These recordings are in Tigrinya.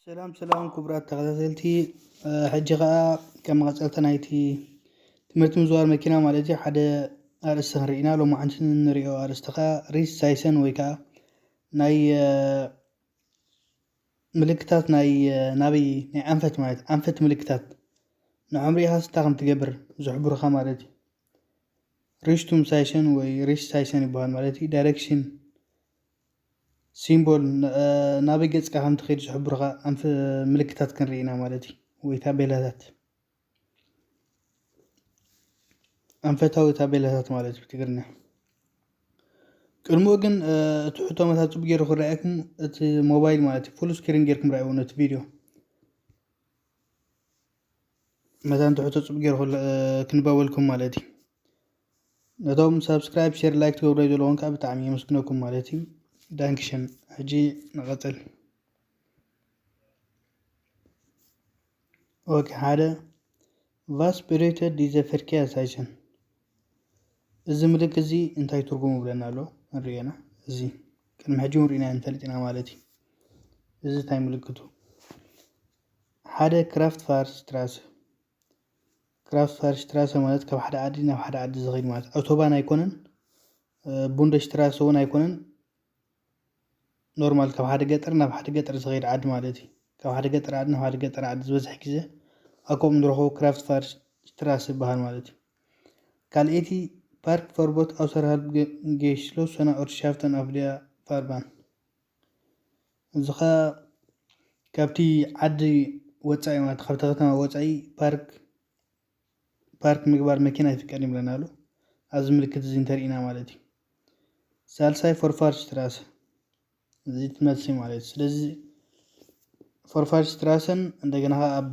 ሰላም ሰላም ክቡራት ተኸታተልቲ፣ ሕጂ ኸኣ ከም መቐጸልታ ናይቲ ትምህርቲ ምዝዋር መኪና ማለት እዩ ሓደ ኣርእስቲ ክንርኢ ኢና። ሎማዓንቲ ንሪኦ ኣርእስቲ ኸኣ ሪስታይሰን ወይ ከዓ ናይ ምልክታት ናይ ናበይ ናይ ኣንፈት ማለት ኣንፈት ምልክታት ንዕምሪኻ ስታ ከም ትገብር ዝሕብሩኻ ማለት እዩ። ሪስቱም ሳይሰን ወይ ሪስታይሰን ይበሃል ማለት እዩ። ዳይሬክሽን ሲምቦል ናበይ ገጽካ ከም ትኸይድ ዝሕብሩኻ ኣንፈ ምልክታት ክንርኢ ኢና ማለት እዩ። ወይ ታቤላታት ኣንፈታዊ ታቤላታት ማለት እዩ ብትግርኛ። ቅድሚኡ ግን እቲ ሕቶ መታ ጽቡቅ ገይሩ ክረኣየኩም እቲ ሞባይል ማለት እዩ ፉል ስክሪን ጌርኩም ረኣይዎ ነቲ ቪድዮ። መታን ትሕቶ ጽቡቅ ገይሩ ክንባበልኩም ማለት እዩ። ነቶም ሳብስክራይብ ሼር ላይክ ትገብሩ ዘለኹም ከዓ ብጣዕሚ የመስግነኩም ማለት እዩ። ዳንክሽን። ሕጂ ንቐጽል። ኦኬ ሓደ ቫስ ብሬተ ዲዘ ፈርኪያ ሳይሰን እዚ ምልክት እዚ እንታይ ትርጉሙ ብለና ኣሎ ንሪኤና። እዚ ቅድሚ ሕጂ እውን ርኢና ንፈልጥ ኢና ማለት እዩ። እዚ እንታይ ምልክቱ ሓደ ክራፍት ፋርስ ትራስ ክራፍት ፋርስ ትራሰ ማለት ካብ ሓደ ዓዲ ናብ ሓደ ዓዲ ዝኸይድ ማለት ኣውቶባን ኣይኮነን፣ ቡንደሽ ትራሰ እውን ኣይኮነን። ኖርማል ካብ ሓደ ገጠር ናብ ሓደ ገጠር ዝኸይድ ዓዲ ማለት እዩ። ካብ ሓደ ገጠር ዓዲ ናብ ሓደ ገጠር ዓዲ ዝበዝሕ ግዜ ኣብ ከምኡ ንረኽቦ ክራፍት ፋርስ ትራስ ይበሃል ማለት እዩ። ካልኣይቲ ፓርክ ፎርቦት ኣውሰርሃል ጌሽሎሰና ኦርትሻፍተን ኣፍዲያ ፋርባን እዚ ኸ ካብቲ ዓዲ ወፃኢ ማለት ካብቲ ከተማ ወፃኢ ፓርክ ፓርክ ምግባር መኪና ይፍቀድ ይብለና ኣሎ። ኣብዚ ምልክት እዚ እንተርኢና ማለት እዩ። ሳልሳይ ፎርፋርሽ ትራሰ እዚ ትመልሲ ማለት እዩ። ስለዚ ፎርፋርሽ ትራሰን እንደገና ኣብ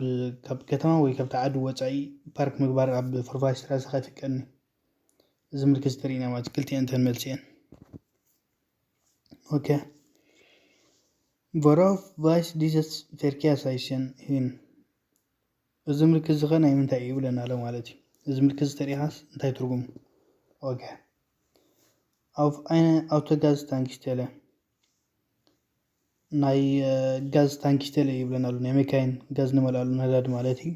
ካብ ከተማ ወይ ካብቲ ዓዲ ወፃኢ ፓርክ ምግባር ኣብ ፎርፋርሽ ትራሰ ከይፍቀድኒ እዚ ምልክት ዝተርኢና ማለት ክልቲኤን እንተን መልሲኤን ኦኬ ቮራፍ ቫይስ ዲዘስ ፌርኪያ ሳይሽን ሂን እዚ ምልክት እዚ ኸ ናይ ምንታይ እዩ ይብለና ኣሎ ማለት እዩ። እዚ ምልክት እዚ ተሪኢኻስ እንታይ ትርጉሙ? ኦኬ ኣውፍ ኣይነ ኣውቶ ጋዝ ታንኪሽቴለ ናይ ጋዝ ታንኪሽቴለ ይብለና ኣሎ ናይ መካይን ጋዝ ንመልኣሉ ነዳድ ማለት እዩ።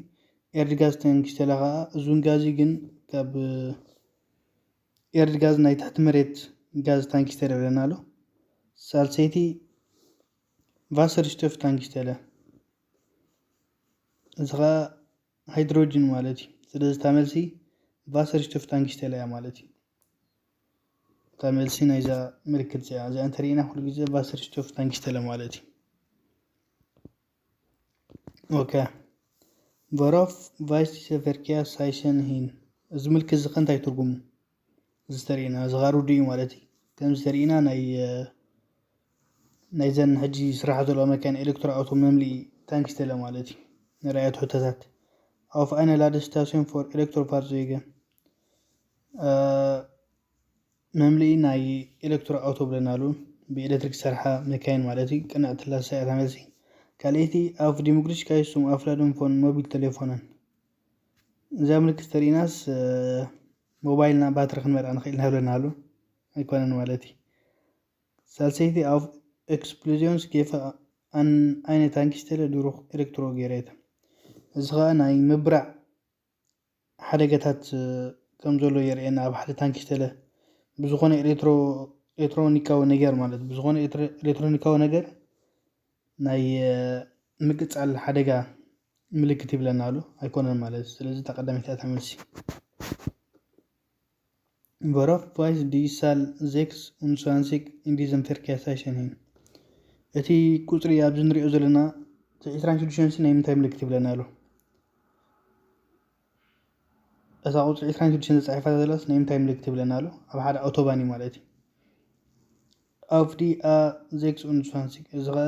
ኤርድ ጋዝ ታንኪሽቴለ ከዓ እዙን ጋዝ ግን ካብ ኤርድ ጋዝ ናይ ትሕቲ መሬት ጋዝ ታንኪሽቴለ ይብለና ኣሎ። ሳልሰይቲ ቫሰር ሽቶፍ ታንኪሽቴለ እዚ ከዓ ሃይድሮጅን ማለት እዩ። ስለዚ እታ መልሲ ቫሰር ሽቶፍ ታንኪሽቴለ እያ ማለት እዩ። እታ መልሲ ናይዛ ምልክት እዚኣ እዚኣ እንተሪኢና ኩሉ ግዜ ቫሰር ሽቶፍ ታንኪሽቴለ ማለት እዩ። ኦኬ ቮሮፍ ቫይስ ዲሰ ቨርኪያ ሳይሸን ሂን እዚ ምልክት እዚ ከ እንታይ ትርጉሙ? እዚ ተሪኢና እዚ ኸኣ ርዱእ እዩ ማለት እዩ። ከምዚ ተሪኢና ናይ ናይዘን ሕጂ ስራሕ ዘለዋ መካይን ኤሌክትሮ ኣውቶ መምልኢ ታንኪ ተለ ማለት እዩ። ንርኣያ ትሕቶታት ኣውፍ ኣይነ ላደ ስታሲዮን ፎር ኤሌክትሮ ፋርዞይገ መምልኢ ናይ ኤሌክትሮ ኣውቶ ብለናሉ ብኤሌክትሪክ ዝሰርሓ መካይን ማለት እዩ። ቅንዕቲ ላሳ እያ እታ መልሲ። ካልኣይቲ ኣፍ ዲሞግሪሽ ካይሱም ኣፍላዶን ፎን ሞቢል ቴሌፎነን እዛ ምልክት ተሪኢናስ ሞባይልና ባትሪ ክንመልኣ ንኽእል ኢና ብለናሉ ኣይኮነን ማለት እዩ። ሳልሰይቲ ኣፍ ኤክስፕሎዚዮንስ ጌፈ ኣን ኣይነ ታንኪስተለ ድሩኽ ኤሌክትሮ ጌሬተ እዚ ኸኣ ናይ ምብራዕ ሓደጋታት ከም ዘሎ የርእየና። ኣብ ሓደ ታንኪስተለ ብዝኾነ ኤሌክትሮኒካዊ ነገር ማለት ብዝኾነ ኤሌክትሮኒካዊ ነገር ናይ ምቅጻል ሓደጋ ምልክት ይብለና ኣሎ ኣይኮነን ማለት እዩ። ስለዚ እታ ቀዳመይቲ እያ እታ መልሲ። Worauf weist die Zahl sechs und zwanzig in diesem Verkehrszeichen hin? እቲ ቁጽሪ ኣብዚ ንሪኦ ዘለና እቲ ዕስራን ሽዱሽተን ናይ ምንታይ ምልክት ይብለና ኣሎ? እታ ቁጽሪ ዕስራን ሽዱሽተን ተጻሒፋ ዘላስ ናይ ምንታይ ምልክት ይብለና ኣሎ? ኣብ ሓደ ኣውቶባን እዩ ማለት እዩ። Auf die A sechsundzwanzig እዚ ኸኣ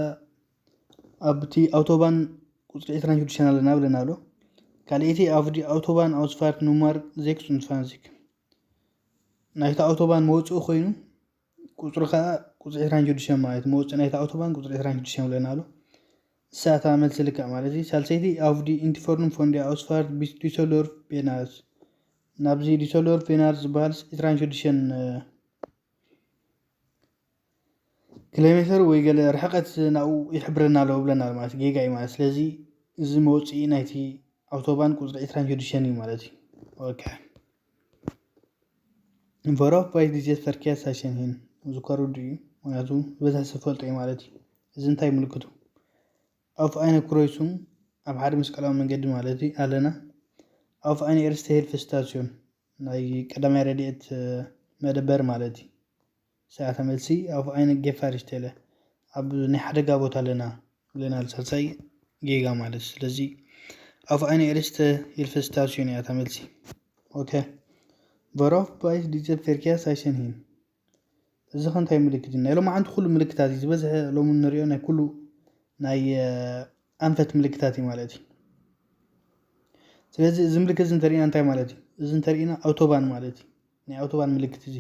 ኣብቲ ኣውቶባን ቁጽሪ ዕስራን ሽዱሽተን ኣለና ብለና ኣሎ። ካልኣይቲ Auf die Autobahn Ausfahrt Nummer sechsundzwanzig ናይቲ ኣውቶባን መውጽኢ ኮይኑ ቁጽሪ ኸኣ ቁጽሪ ዕስራን ሽዱሽተን ማለት መውጽኢ ናይቲ ኣውቶባን ቁጽሪ ዕስራን ሽዱሽተን ብለና ኣሎ። እሳ እታ መልሲ ልክዕ ማለት እዩ። ሳልሰይቲ Auf die Entfernung von der Ausfahrt bis Düsseldorf Benaz ናብዚ ዲሰልዶርፍ ቤናር ዝበሃል ዕስራን ሽዱሽተን ኪሎሜትር ወይ ገለ ርሕቀት ናብኡ ይሕብረና ኣሎ ብለና ኣሎ ማለት ጌጋ እዩ ማለት። ስለዚ እዚ መውፅኢ ናይቲ ኣውቶባን ቁፅሪ ዕስራን ሽዱሽተን እዩ ማለት እዩ። ኦኬ። Worauf weist diese Verkehrszeichen hin? እዚ ከርዱ እዩ፣ ምክንያቱ ዝበዝሐ ሰብ ፈልጦ እዩ ማለት እዩ። እዚ እንታይ ምልክቱ? Auf eine Kreuzung፣ ኣብ ሓደ መስቀላዊ መንገዲ ማለት እዩ ኣለና። Auf eine Erste-Hilfe-Station፣ ናይ ቀዳማይ ረድኤት መደበር ማለት እዩ። ሰዓተ መልሲ auf eine Geffahrstelle፣ ኣብ ናይ ሓደጋ ቦታ ኣለና ብለናል። ሳልሳይ ጌጋ ማለት እዩ። ስለዚ auf eine Erste-Hilfe-Station እያ እታ መልሲ። ኦኬ። Worauf weist diese Verkehrszeichen hin? እዚ ከ እንታይ ምልክት እዩ? ናይ ሎማዓንቲ ኩሉ ምልክታት እዩ ዝበዝሐ ሎሚ ንሪኦ ናይ ኩሉ ናይ ኣንፈት ምልክታት እዩ ማለት እዩ። ስለዚ እዚ ምልክት እዚ እንተሪእና እንታይ ማለት እዩ? እዚ እንተሪእና ኣውቶባን ማለት እዩ። ናይ ኣውቶባን ምልክት እዚ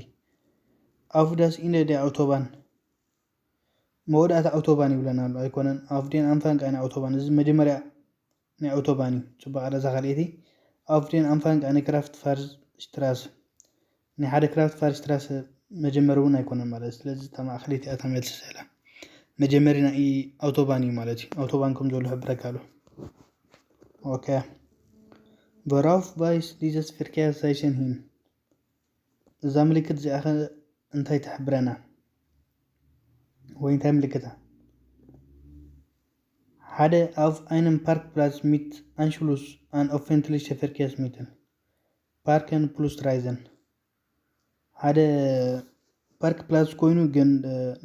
auf das Ende der Autobahn፣ መወዳእታ ኣውቶባን ይብለና ኣሎ ኣይኮነን። Auf den Anfang einer Autobahn፣ እዚ መጀመርያ ናይ ኣውቶባን እዩ። ፅቡቅ ኣረዛ ካልኤቲ auf den Anfang einer Kraftfahrstraße፣ ናይ ሓደ Kraftfahrstraße መጀመሪ እውን ኣይኮነን ማለት እዩ። ስለዚ እታ ማእኸለይቲ እያ እታ መልሲ ስእላ። መጀመሪ ናይ ኣውቶባን እዩ ማለት እዩ። ኣውቶባን ከም ዘሎ ሕብረካ ኣሎ። ኦኬ። Worauf weist dieses Verkehrszeichen hin? እዛ ምልክት እዚኣ ኸ እንታይ ትሕብረና ወይ እንታይ ምልክታ? ሓደ auf einem Parkplatz mit Anschluss an öffentliche Verkehrsmittel, Parken plus Reisen። ሓደ ፓርክ ፕላስ ኮይኑ ግን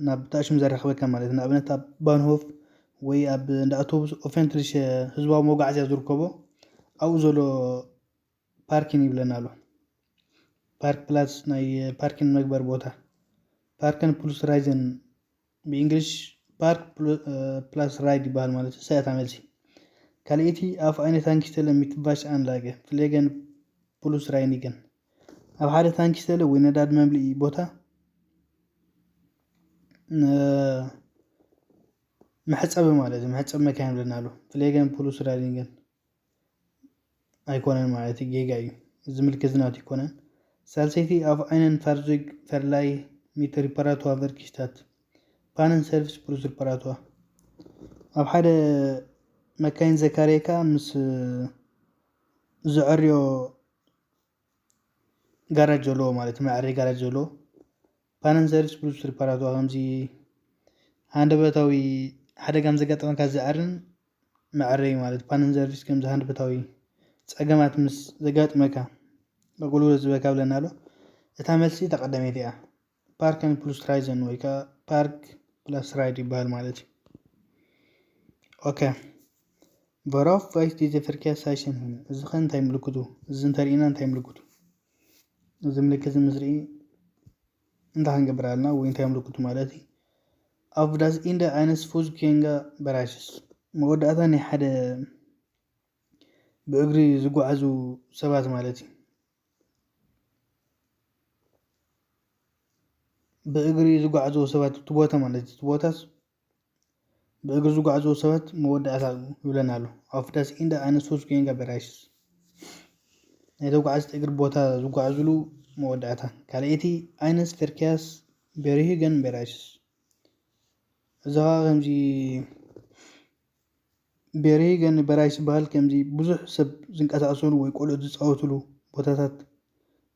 ናብ ታሽም ዘራኽበካ ማለት ንኣብነት ኣብ ባንሆፍ ወይ ኣብ እንዳ ኣውቶቡስ ኦፌንትልሽ ህዝባዊ መጓዓዝያ ዝርከቦ ኣብኡ ዘሎ ፓርኪን ይብለና ኣሎ። ፓርክ ፕላስ ናይ ፓርኪን መግበር ቦታ፣ ፓርከን ፕሉስ ራይዘን ብእንግሊሽ ፓርክ ፕላስ ራይድ ይበሃል ማለት እዩ። ሳያታ መልሲ ካልእቲ ኣብ ኣይነ ታንኪስተለ ሚትባሽ ኣንላገ ፍሌገን ፕሉስ ራይኒገን ኣብ ሓደ ታንኪስተለ ወይ ነዳድ መምልኢ ቦታ መሕፀቢ ማለት እዩ። መሕፀቢ መካይን ብለና ኣሎ ፍሌገን ፕሉስ ራይኒገን ኣይኮነን ማለት እዩ፣ ጌጋ እዩ። እዚ ምልክት ዝናቱ ኣይኮነን። ሳልሰይቲ ኣብ ኣይነን ፋርዙግ ፈርላይ ሚት ሪፓራቷ ቨርኪሽታት ፓነን ሰርቪስ ፕሉስ ሪፓራቷ ኣብ ሓደ መካይን ዘካረየካ ምስ ዝዕርዮ ጋራጅ ዘለዎ ማለት መዕረይ ጋራጅ ዘለዎ ፓነን ሰርቪስ ፕሉስ ሪፓራቷ ከምዚ ሃንደበታዊ ሓደጋ ምስ ዘጋጠመካ ዝዕርን መዕረይ ማለት ፓነን ሰርቪስ ከምዚ ሃንደበታዊ ፀገማት ምስ ዘጋጥመካ ኣገልግሎት ዝበካ ብለና ኣሎ። እታ መልሲ ተቀደመይቲ እያ። ፓርከን ፕሉስ ራይዘን ወይ ከዓ ፓርክ ፕላስ ራይድ ይበሃል ማለት እዩ። ኦኬ። ቨራፍ ቫይስ ዲዘ ፍርኪያ ሳይሽን እዚ ከ እንታይ ምልክቱ? እዚ እንተሪእና እንታይ ምልክቱ? እዚ ምልክት እዚ ምስ ርኢ እንታይ ክንገብር ኣለና ወይ እንታይ ምልክቱ ማለት እዩ? ኣብ ዳስ ኢንደ ኣይነስ ፉዝ ኬንጋ በራሽስ መወዳእታ ናይ ሓደ ብእግሪ ዝጓዓዙ ሰባት ማለት እዩ። ብእግሪ ዝጓዓዙ ሰባት እቲ ቦታ ማለት እዩ። እቲ ቦታስ ብእግሪ ዝጓዓዙ ሰባት መወዳእታ ይብለና ኣሎ። Auf das Ende eines Fußgängerbereichs ናይ ተጓዓዝቲ እግሪ ቦታ ዝጓዓዙሉ መወዳእታ። ካልኣይቲ ኣይነስ ፈርኪያስ ቤሪሂገን ቤራይሽስ እዚ ከዓ ከምዚ ቤሪሂገን በራይስ ዝበሃል ከምዚ ብዙሕ ሰብ ዝንቀሳቀሰሉ ወይ ቆልዑት ዝፃወትሉ ቦታታት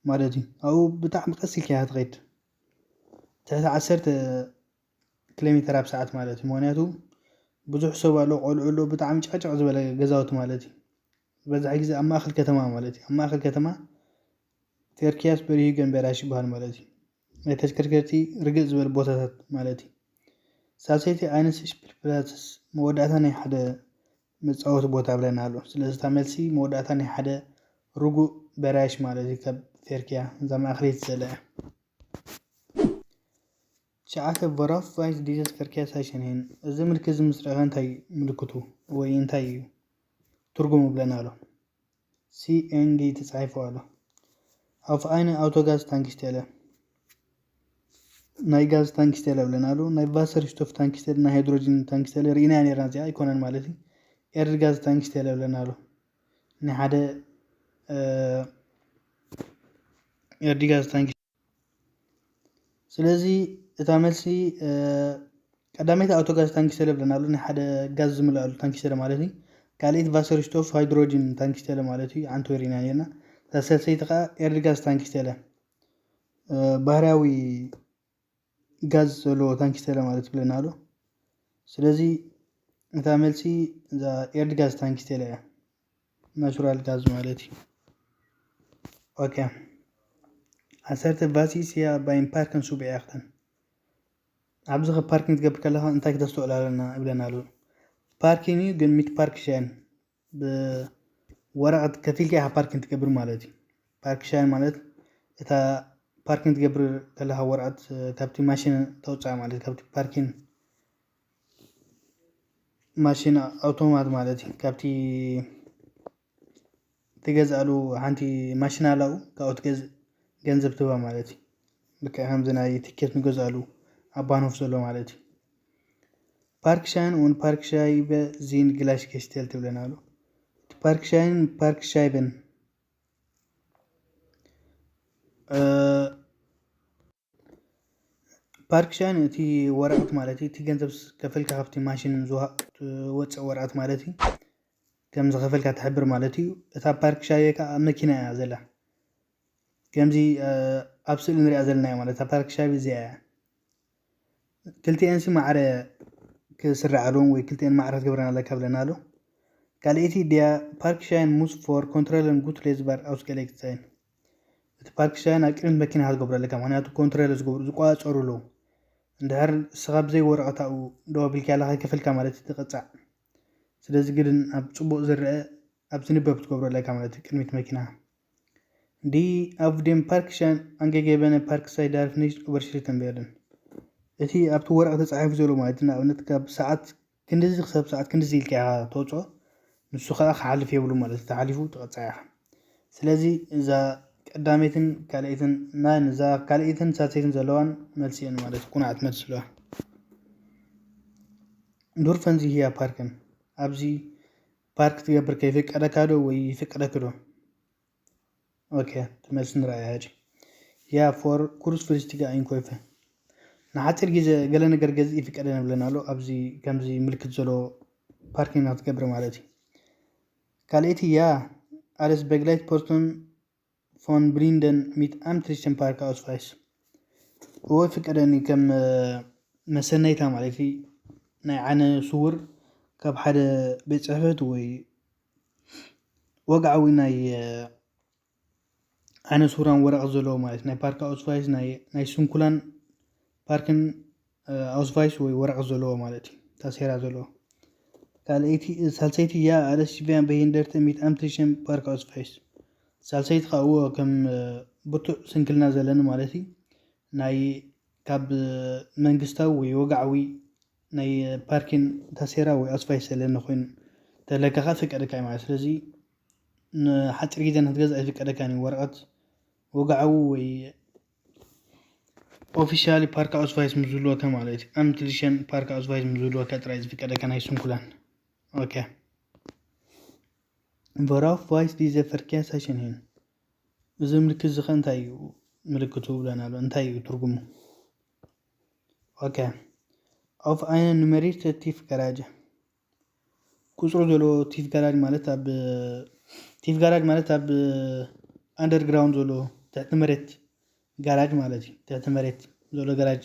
ማለት እዩ። ኣብኡ ብጣዕሚ ቀስ ኢልካ ኢኻ ትኸይድ። ትሕቲ ዓሰርተ ኪሎ ሜትር ኣብ ሰዓት ማለት እዩ። ምክንያቱ ብዙሕ ሰብ ኣሎ፣ ቆልዑ ኣሎ፣ ብጣዕሚ ጨቅጨቅ ዝበለ ገዛውቲ ማለት እዩ። ዝበዝሐ ግዜ ኣብ ማእከል ከተማ ማለት እዩ። ኣብ ማእከል ከተማ ቴርኪያስ በሪሂገን በራይሽ ይበሃል ማለት እዩ። ናይ ተሽከርከርቲ ርግእ ዝበለ ቦታታት ማለት እዩ። ሳልሰይቲ ኣይነስ ሽፒልፕላትስ መወዳእታ ናይ ሓደ መፃወቲ ቦታ ብለና ኣሎ። ስለዚ እታ መልሲ መወዳእታ ናይ ሓደ ርጉእ በራይሽ ማለት እዩ። ካብ ቴርኪያ እዛ ማእከለይቲ ዘለ እያ። ትሽዓተ ቨራፍ ቫይስ ዲዘስ ፈርኪያ ሳይሸንሄን እዚ ምልክት እዚ ምስ ረኸ እንታይ ምልክቱ ወይ እንታይ እዩ ትርጉሙ ብለና ኣሎ። ሲ ኤን ዲ ተፃሒፉ ኣሎ። ኣብ ኣይነ ኣውቶ ጋዝ ታንኪስቴለ ናይ ጋዝ ታንኪስቴለ ብለና ኣሎ። ናይ ቫሰር ሽቶፍ ታንኪስቴለ ናይ ሃይድሮጂን ታንኪስቴለ ርኢናያ ነርና። እዚኣ ኣይኮነን ማለት እዩ። ኤርድ ጋዝ ታንኪስቴለ ብለና ኣሎ። ናይ ሓደ ኤርዲ ጋዝ ታንኪ ስለዚ እታ መልሲ ቀዳመይቲ ኣውቶጋዝ ታንኪስተለ ብለና ኣሎ፣ ናይ ሓደ ጋዝ ዝምልኣሉ ታንኪስተለ ማለት እዩ። ካልኣይቲ ቫሰርሽቶፍ ሃይድሮጂን ታንኪስተለ ማለት እዩ፣ ዓንቶ ሪና ነርና። እዛ ሰልሰይቲ ከዓ ኤርድጋዝ ታንኪስተለ፣ እ፣ ባህርያዊ ጋዝ ዘለዎ ታንኪስተለ ማለት ብለና ኣሎ። ስለዚ እታ መልሲ እዛ ኤርድጋዝ ታንኪስተለ እያ፣ ናቹራል ጋዝ ማለት እዩ። ኦኬ፣ ዓሰርተ ቫሲስያ ባይን ፓርክን ሱብዒ ኣክተን። ኣብዚ ከ ፓርኪንግ ትገብር ከለካ እንታይ ክተስተውዕል ኣለና ይብለና ኣሎ። ፓርኪንግ እዩ ግን ሚት ፓርክ ሻይን ብወረቐት ከፊልካ ኢኻ ፓርኪንግ ትገብር ማለት እዩ። ፓርክ ሻይን ማለት እታ ፓርኪንግ ትገብር ከለካ ወረቐት ካብቲ ማሽን ተውፅኣ ማለት ካብቲ ፓርኪንግ ማሽን ኣውቶማት ማለት እዩ። ካብቲ ትገዝኣሉ ሓንቲ ማሽን ኣላው ካብኡ ትገዝእ ገንዘብ ትህባ ማለት እዩ። ልክዕ ከምዚ ናይ ትኬት ንገዝኣሉ ኣብ ባኖፍ ዘሎ ማለት እዩ። ፓርክ ሻይን ኡን ፓርክ ሻይበ ዚን ግላሽ ኬሽቴል ትብለና ኣሎ። እቲ ፓርክ ሻይን ፓርክ ሻይበን እ፣ ፓርክ ሻይን እቲ ወረቐት ማለት እዩ። እቲ ገንዘብ ከፈልካ ካብቲ ማሽን ዝወሃብ ትወፅእ ወረቐት ማለት እዩ። ከም ዝኸፈልካ ትሕብር ማለት እዩ። እታ ፓርክ ሻይ ከዓ ኣብ መኪና እያ ዘላ። ከምዚ እ፣ ኣብ ስእሊ ንሪኣ ዘለና ማለት እታ ፓርክ ሻይ እዚኣ እያ። ክልቲኤንሲ ማዕረ ክስራዓሉን ወይ ክልቲኤን ማዕረ ክትገብረን ኣለካ ብለና ኣሎ። ካልኣይቲ ዲያ ፓርክ ሻይን ሙስ ፎር ኮንትረልን ጉት ሌዝባር ኣውስገሌክት ዛይን። እቲ ፓርክ ሻይን ኣብ ቅድሚት መኪና ክትገብሮ ኣለካ፣ ምክንያቱ ኮንትረል ዝገብሩ ዝቋፀሩ ኣለዉ። እንድሕር ንስኻ ብዘይ ወረቐት ኣብኡ ደው ኣቢልካ ያለ ከይከፈልካ ማለት እዩ ትቕፃዕ። ስለዚ ግድን ኣብ ፅቡቕ ዝረአ ኣብ ዝንበብ ትገብሮ ኣለካ ማለት እዩ ቅድሚት መኪና። ዲ ኣፍ ደም ፓርክ ሻይን ኣንገጌበነ ፓርክ ሳይ ዳርፍ ኒሽት ኦበርሽሪተን ቬርደን። እቲ ኣብቲ ወረቐት ተፃሒፉ ዘሎ ማለት እዩ። ንኣብነት ካብ ሰዓት ክንድዚ ክሳብ ሰዓት ክንድዚ ኢልካ ኢኻ ተወፅኦ፣ ንሱ ከዓ ክሓልፍ የብሉ ማለት እዩ። ተሓሊፉ ትቐፃዕ ኢኻ። ስለዚ እዛ ቀዳመይትን ካልኣይትን ናን እዛ ካልኣይትን ሳልሰይትን ዘለዋን መልሲ እየን ማለት እዩ። ቁኑዓት መልሲ ኣለዋ። ዱርፈን ዚ ህያ ፓርክን ኣብዚ ፓርክ ትገብር ከይፍቀደካ ዶ ወይ ይፍቀደክ ዶ? ኦኬ፣ እቲ መልሲ ንረኣያ ሕጂ። ያ ፎር ኩርስ ፍሪስቲጋ ኢንኮይፈ። ንሓፂር ግዜ ገለ ነገር ገዝእ ይፍቀደ ንብለን ኣሎ። ኣብዚ ከምዚ ምልክት ዘሎ ፓርኪንግ ክትገብር ማለት እዩ። ካልኣይቲ ያ ኣለስ በግላይት ፖርቶን ፎን ብሊንደን ሚት ኣምትሪሽን ፓርክ ኣውስፋይስ። እዎ ይፍቀደኒ ከም እ፣ መሰነይታ ማለት እዩ። ናይ ዓይነ ስውር ካብ ሓደ ቤት ፅሕፈት ወይ ወግዓዊ ናይ እ፣ ዓይነ ስውራን ወረቐት ዘለዎ ማለት ናይ ፓርክ ኣውስፋይስ ናይ ናይ ስንኩላን ፓርክን እ፣ ኣውስፋይስ ወይ ወረቐት ዘለዎ ማለት እዩ። ታሴራ ዘለዎ። ካልኣይቲ ሳልሰይቲ ያ ኣለስ ሽቪያን በሂንደርተ ሚት ኣምትሪሽን ፓርክ ኣውስፋይስ። ሳልሰይቲ ከዓ እዎ ከም እ፣ ብርቱዕ ስንክልና ዘለኒ ማለት እዩ። ናይ ካብ እ፣ መንግስታዊ ወይ ወግዓዊ ናይ ፓርኪን ታሴራ ወይ ኣውስፋይስ ዘለኒ ኮይኑ ተለካ ከዓ ፍቀደካ እዩ ማለት። ስለዚ ንሓፂር ግዜ ንክትገዝእ ኣይፍቀደካን እዩ። ወረቐት ወግዓዊ ወይ ኦፊሻሊ ፓርክ ኣውስፋይስ ምስ ዝህልወካ ማለት እዩ። ኣምትሊሸን ፓርክ ኣውስፋይስ ምስ ዝህልወካ ጥራይ ዝፍቀደካ ናይ ስንኩላን። ኦኬ። ቨራፍ ቫይስ ዲዘ ፈርኪያ ሳሽን ሂን። እዚ ምልክት እዚ ከ እንታይ እዩ ምልክቱ ብለና ኣሎ? እንታይ እዩ ትርጉሙ? ኦኬ። ኦፍ ኣይነ ኑሜሪት ቲፍ ገራጀ። ቁፅሪ ዘለዎ ቲፍ ጋራጅ ማለት ኣብ ቲፍ ጋራጅ ማለት ኣብ ኣንደርግራውንድ ዘሎ ትሕቲ መሬት ጋራጅ ማለት እዩ። ትሕቲ መሬት ዘሎ ጋራጅ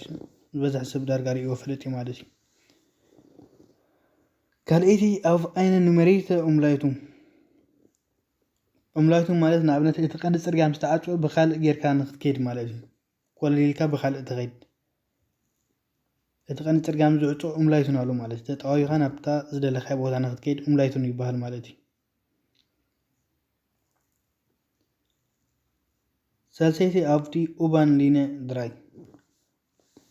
ዝበዝሕ ሰብ ዳርጋ ርእይዎ ፍልጥ እዩ ማለት እዩ። ካልኣይቲ ኣብ ኣይነ ኑሜሪተ ኡምላይቱ። ኡምላይቱ ማለት ንኣብነት እቲ ቀንዲ ፅርግያ ምስ ተዓፅወ ብካልእ ጌርካ ንክትከይድ ማለት እዩ። ኮለል ኢልካ ብካልእ ትኸይድ። እቲ ቀንዲ ፅርግያ ምስ ዝዕፆ ኡምላይቱን ኣሎ ማለት እዩ። ተጣዋዊኻ ናብታ ዝደለኻዮ ቦታ ንክትከይድ ኡምላይቱን ይበሃል ማለት እዩ። ሳልሰይቲ ኣብቲ ኡባን ሊነ ድራይ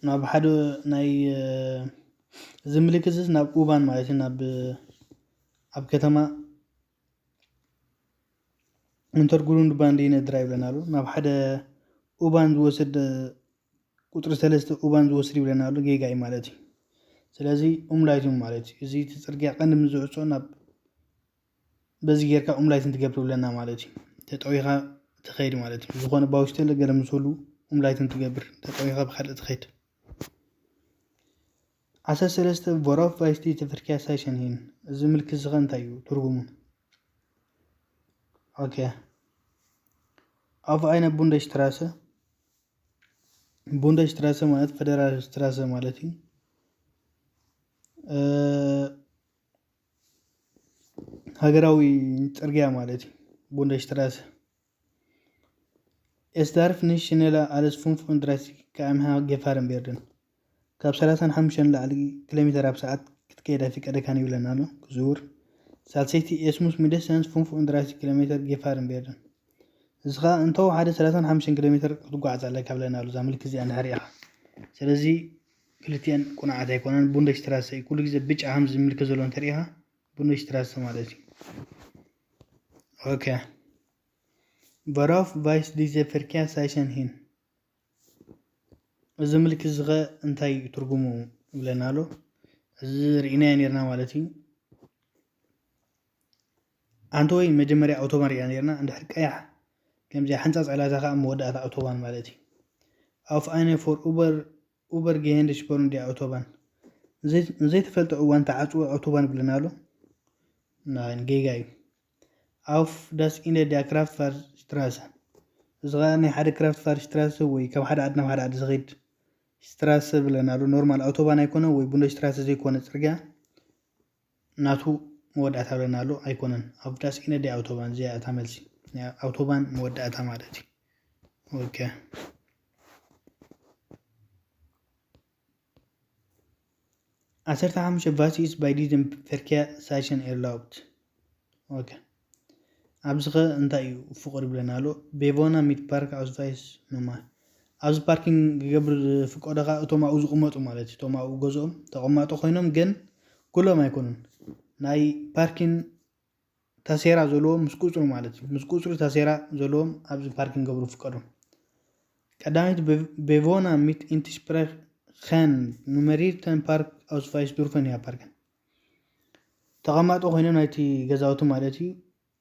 ናብ ሓደ ናይ እ፣ እዚ ምልክት እዚ ናብ ኡባን ማለት እዩ ናብ ኣብ ከተማ እንተርጉሩንድ ባንዲነ ድራይ ብለና ኣሎ ናብ ሓደ ኡባን ዝወስድ ቁፅሪ ሰለስተ ኡባን ዝወስድ ይብለና ኣሎ ጌጋ እዩ ማለት እዩ። ስለዚ ኡምላይቱን ማለት እዩ። እዚ እቲ ፅርግያ ቀንዲ ምስ ዝዕፆ ናብ በዚ ጌርካ ኡምላይትን ትገብር ይብለና ማለት እዩ። ተጠዊኻ ትኸይድ ማለት እዩ። ዝኾነ ባውሽተለ ገለ ምስ ህሉ ኡምላይትን ትገብር ተጠዊኻ ብካልእ ትኸይድ። ዓሰርተ ሰለስተ፣ Worauf weist diese Verkehrszeichen hin? እዚ ምልክት እዚ ኸ እንታይ እዩ ትርጉሙ? ኦኬ። Auf eine Bundesstraße። Bundesstraße ማለት ፈደራል ስትራሰ ማለት እዩ። ሃገራዊ ጽርግያ ማለት እዩ። Bundesstraße። Es darf nicht schneller als fünfunddreißig ኪሎ ሜትር gefahren werden። ካብ ሰላሳን ሓሙሽተን ንላዕሊ ኪሎ ሜትር ኣብ ሰዓት ክትከይድ ኣይፍቀደካን ይብለና ኣሎ። ክዝውር ሳልሰይቲ፣ Es muss mindestens fünfunddreißig ኪሎ ሜትር gefahren werden። እዚ ኸዓ እንተወሓደ ሰላሳን ሓሙሽተን ኪሎ ሜትር ክትጓዓዝ ኣለካ ይብለና ኣሎ። እዛ ምልክት እዚኣ እንድሕር ኢኻ። ስለዚ ክልቲኤን ቁኑዓት ኣይኮነን። Bundesstraße እዩ። ኩሉ ግዜ ብጫ ከምዚ ምልክት ዘለዎ እንተሪኢኻ Bundesstraße ማለት እዩ። ኦኬ። Worauf weist diese Verkehrszeichen hin? እዚ ምልክት እዚ ኸ እንታይ እዩ ትርጉሙ ይብለና ኣሎ። እዚ ርኢናዮ ነርና ማለት እዩ። ኣንተ ወይ መጀመርያ ኣውቶባን ርኢና ነርና፣ እንድሕር ቀያሕ ከምዚኣ ሓንጻጽ ዕላታ ኸዓ መወዳእታ ኣውቶባን ማለት እዩ። Auf eine vorüber übergehende Sperrung der Autobahn። ንዘይ-፣ ንዘይተፈልጠ እዋን ተዓጽወ ኣውቶባን ይብለና ኣሎ። Nein፣ ጌጋ እዩ። Auf das Ende der Kraftfahrstraße። እዚ ኸዓ ናይ ሓደ Kraftfahrstraße ወይ ካብ ሓደ ዓዲ ናብ ሓደ ዓዲ ዝኸይድ ስትራሰ ይብለና ኣሎ። ኖርማል ኣውቶባን ኣይኮነ ወይ Bundesstraße ዘይኮነ ጽርግያ ናቱ መወዳእታ ይብለና ኣሎ። ኣይኮነን። Auf das Ende der Autobahn፣ እዚኣ እታ መልሲ። ናይ ኣውቶባን መወዳእታ ማለት እዩ። ኦኬ። ዓሰርተ ሓሙሽተ፣ Was ist bei diesem Verkehrszeichen erlaubt? ኦኬ። ኣብዚ ኸ እንታይ እዩ ፍቑድ ይብለና ኣሎ? Bewohner mit Parkausweis Nummer። ኣብዚ ፓርኪንግ ክገብሩ ዝፍቀዶ ኸዓ እቶም ኣብኡ ዝቕመጡ ማለት እዩ። እቶም ኣብኡ ገዝኦም ተቐማጦ ኮይኖም ግን ኩሎም ኣይኮኑን። ናይ ፓርኪን ታሴራ ዘለዎም ምስ ቁጽሩ ማለት እዩ። ምስ ቁጽሩ ታሴራ ዘለዎም ኣብዚ ፓርኪንግ ክገብሩ ይፍቀዶም። ቀዳመይቲ፣ Be-፣ Bewohner mit Entsprechung nummerierten Parkausweis dürfen hier parken። ተቐማጦ ኮይኖም ናይቲ ገዛውቲ ማለት እዩ።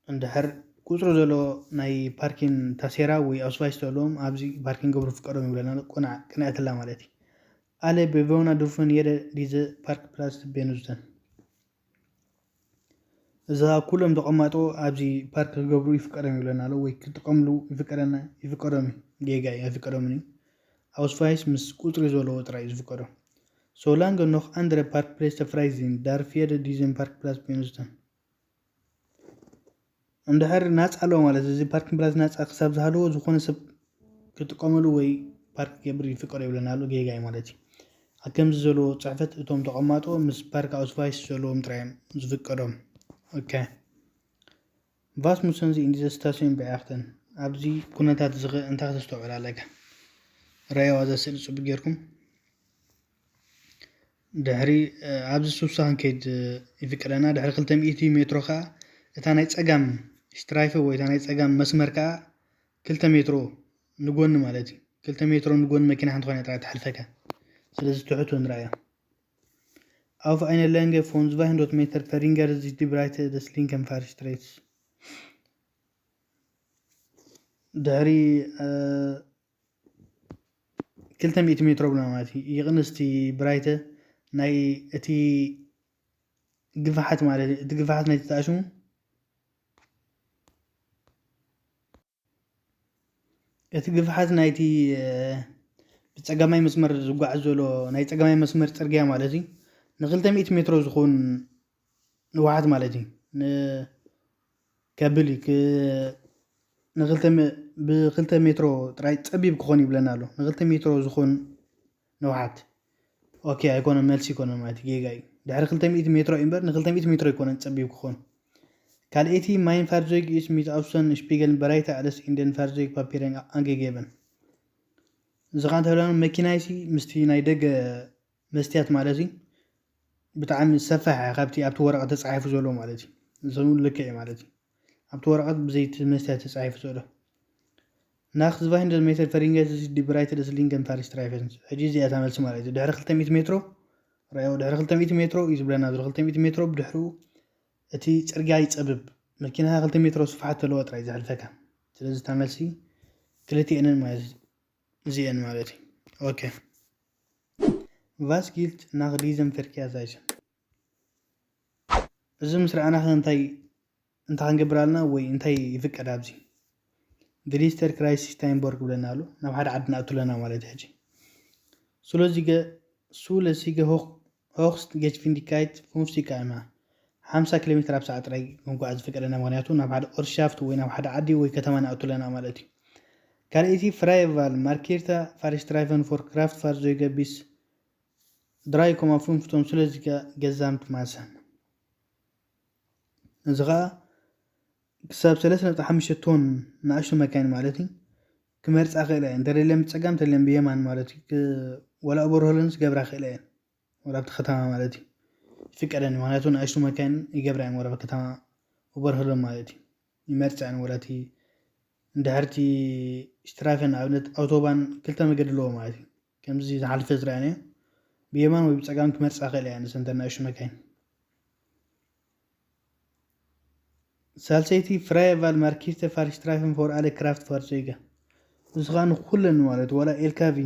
እንድሕር ቁጽሩ ዘሎ ናይ ፓርኪን ታሴራ ወይ ኣውስቫይስ ዘለዎም ኣብዚ ፓርኪንግ ክገብሩ ይፍቀዶም ይብለና ኣሎ። ቁና-፣ ቅንዕትላ ማለት እዩ። Alle Bewohner dürfen jede diese Parkplatz benutzen። እዚ ኸዓ ኩሎም ተቐማጦ ኣብዚ ፓርክ ክገብሩ ይፍቀዶም ይብለና ኣሎ፣ ወይ ክጥቀምሉ ይፍቀደና፣ ይፍቀዶም እዩ። ጌጋ እዩ፣ ኣይፍቀዶምን እዩ። ኣውስቫይስ ምስ ቁጽሪ ዘለዎ ጥራይ እዩ ዝፍቀዶ። Solange noch andere Parkplätze frei sind, darf jede diesen Parkplatz benutzen። እንድሕር ናጻ ኣለዎ ማለት እዩ። እዚ ፓርኪንግ ፕላስ ናጻ ክሳብ ዝሃለዎ ዝኾነ ሰብ ክጥቀመሉ ወይ ፓርክ ክገብር ይፍቀዶ ይብለና ኣሎ፣ ጌጋ እዩ ማለት እዩ። ኣብ ከምዚ ዘለዎ ጽሕፈት እቶም ተቐማጦ ምስ ፓርክ ኣውስቫይስ ዘለዎም ጥራይ እዮም ዝፍቀዶም። ኦኬ። Was müssen Sie in dieser Situation beachten? ኣብዚ ኩነታት እዚ ኸ እንታይ ክተስተውዕል ኣለካ? ራእይዋ እዛ ስእሊ ጽቡቅ ጌርኩም። ድሕሪ፣ እ፣ ኣብዚ ሱሳ ክንከይድ፣ እ፣ ይፍቀደና። ድሕሪ ክልተ ሚእቲ ሜትሮ ኸኣ እታ ናይ ጸጋም ስትራይፈ ወይ እታ ናይ ጸጋም መስመር ከኣ ክልተ ሜትሮ ንጎኒ ማለት እዩ። ክልተ ሜትሮ ንጎኒ መኪና ሓንቲ ኮይና ጥራይ ትሓልፈካ። ስለዚ ትሑት ንርኣያ። Auf eine Länge von zweihundert Meter verringert sich die Breite des linken Fahrstreifens። ድሕሪ፣ እ፣ ክልተ ሚእቲ ሜትሮ ብና ማለት እዩ። ይቕንስ እቲ ብራይተ ናይ እቲ ግፋሓት ማለት እዩ። እቲ ግፋሓት ናይቲ ተኣሽሙ፣ እቲ ግፋሓት ናይቲ፣ እ፣ ብጸጋማይ መስመር ዝጓዓዝ ዘሎ ናይ ጸጋማይ መስመር ጽርግያ ማለት እዩ። ንክልተ ሚእቲ ሜትሮ ዝኸውን ንውሓት ማለት እዩ። ን-፣ ከብል እዩ። ክ-፣ ንክልተ ሜ-፣ ብክልተ ሜትሮ ጥራይ ጸቢብ ክኾን ይብለና ኣሎ። ንክልተ ሜትሮ ዝኾን ንውሓት። ኦኬ፣ ኣይኮነን፣ መልሲ ኣይኮነን ማለት እዩ፣ ጌጋ እዩ። ድሕሪ ክልተ ሚእቲ ሜትሮ እዩ እምበር፣ ንክልተ ሚእቲ ሜትሮ ኣይኮነን ጸቢብ ክኾን። ካልኣይቲ፣ Mein Fahrzeug ist mit Außenspiegeln breiter als in den Fahrzeugpapieren angegeben። እዚ ኸኣ እንተብለና መኪናይሲ ምስቲ ናይ ደገ መስትያት ማለት እዩ። ብጣዕሚ ዝሰፍሐ ካብቲ ኣብቲ ወረቐት ተጻሒፉ ዘሎ ማለት እዩ። እዚ እውን ልክዕ እዩ ማለት እዩ። ኣብቲ ወረቐት ብዘይቲ መስትያት ተጻሒፉ ዘሎ። Nach zweihundert Meter verringert sich die Breite des linken Fahrstreifens። ሕጂ እዚኣ እታ መልሲ ማለት እዩ። ድሕሪ ክልተ ሚእቲ ሜትሮ፣ ርኣዮ፣ ድሕሪ ክልተ ሚእቲ ሜትሮ እዩ ዝብለና ዘሎ። ክልተ ሚእቲ ሜትሮ ብድሕሪኡ እቲ ጽርግያ ይጸብብ። መኪና ክልተ ሜትሮ ስፍሓት ኣለዎ ጥራይ ዘሕልፈካ። ስለዚ እታ መልሲ ክልቲኤንን ማለት እዩ። እዚኤን ማለት እዩ። ኦኬ። Was gilt nach diesem Verkehrszeichen? እዚ ምስ ረኣና ከ እንታይ እንታይ ክንገብር ኣለና ወይ እንታይ ይፍቀድ ኣብዚ? Glister Kreis Steinborg ብለና ኣሎ። ናብ ሓደ ዓዲ ንኣቱ ኣለና ማለት እዩ። ሕጂ Zulässige Hoch Höchstgeschwindigkeit fünfzig ኪሎ ሜትር፣ ሓምሳ ኪሎ ሜትር ኣብ ሰዓት ጥራይ ክንጓዓዝ ዝፍቀደና፣ ምክንያቱ ናብ ሓደ Ortschaft ወይ ናብ ሓደ ዓዲ ወይ ከተማ ንኣቱ ኣለና ማለት እዩ። ካልኣይቲ Freie Wahl markierte Fahrstreifen für Kraftfahrzeuge bis drei Komma fünf Tonnen zulässige Gesamtmasse። እዚ ኸዓ ክሳብ ሰለስተ ነጥቢ ሓሙሽተ ቶን ንኣሽቱ መካይን ማለት እዩ ክመርፃ ክእላ እየን። እንተደልየን ብፀጋም፣ እንተደልየን ብየማን ማለት እዩ። ክ- ወላ ኦቨርሆልን ዝገብራ ክእላ እየን። ወላ ኣብቲ ከተማ ማለት እዩ ይፍቀደን እዩ። ምክንያቱ ንኣሽቱ መካይን ይገብራ እየን ወላ ኣብ ከተማ ኦቨርሆልን ማለት እዩ ይመርፃ እየን። ወላ እቲ እንድሕርቲ ሽትራፈን ኣብነት ኣውቶባን ክልተ መገዲ ኣለዎ ማለት እዩ። ከምዚ ዝሓልፈ ዝረኣናዮ ብየማን ወይ ብፀጋም ክመርፃ ክእላ እየን እዘን ተናእሽቱ መካይን። ሳልሰይቲ Freie Wahl markierte Fahrstreifen für alle Kraftfahrzeuge። እዚ ከዓ ንኩለን ማለት ዋላ ኤልካቪ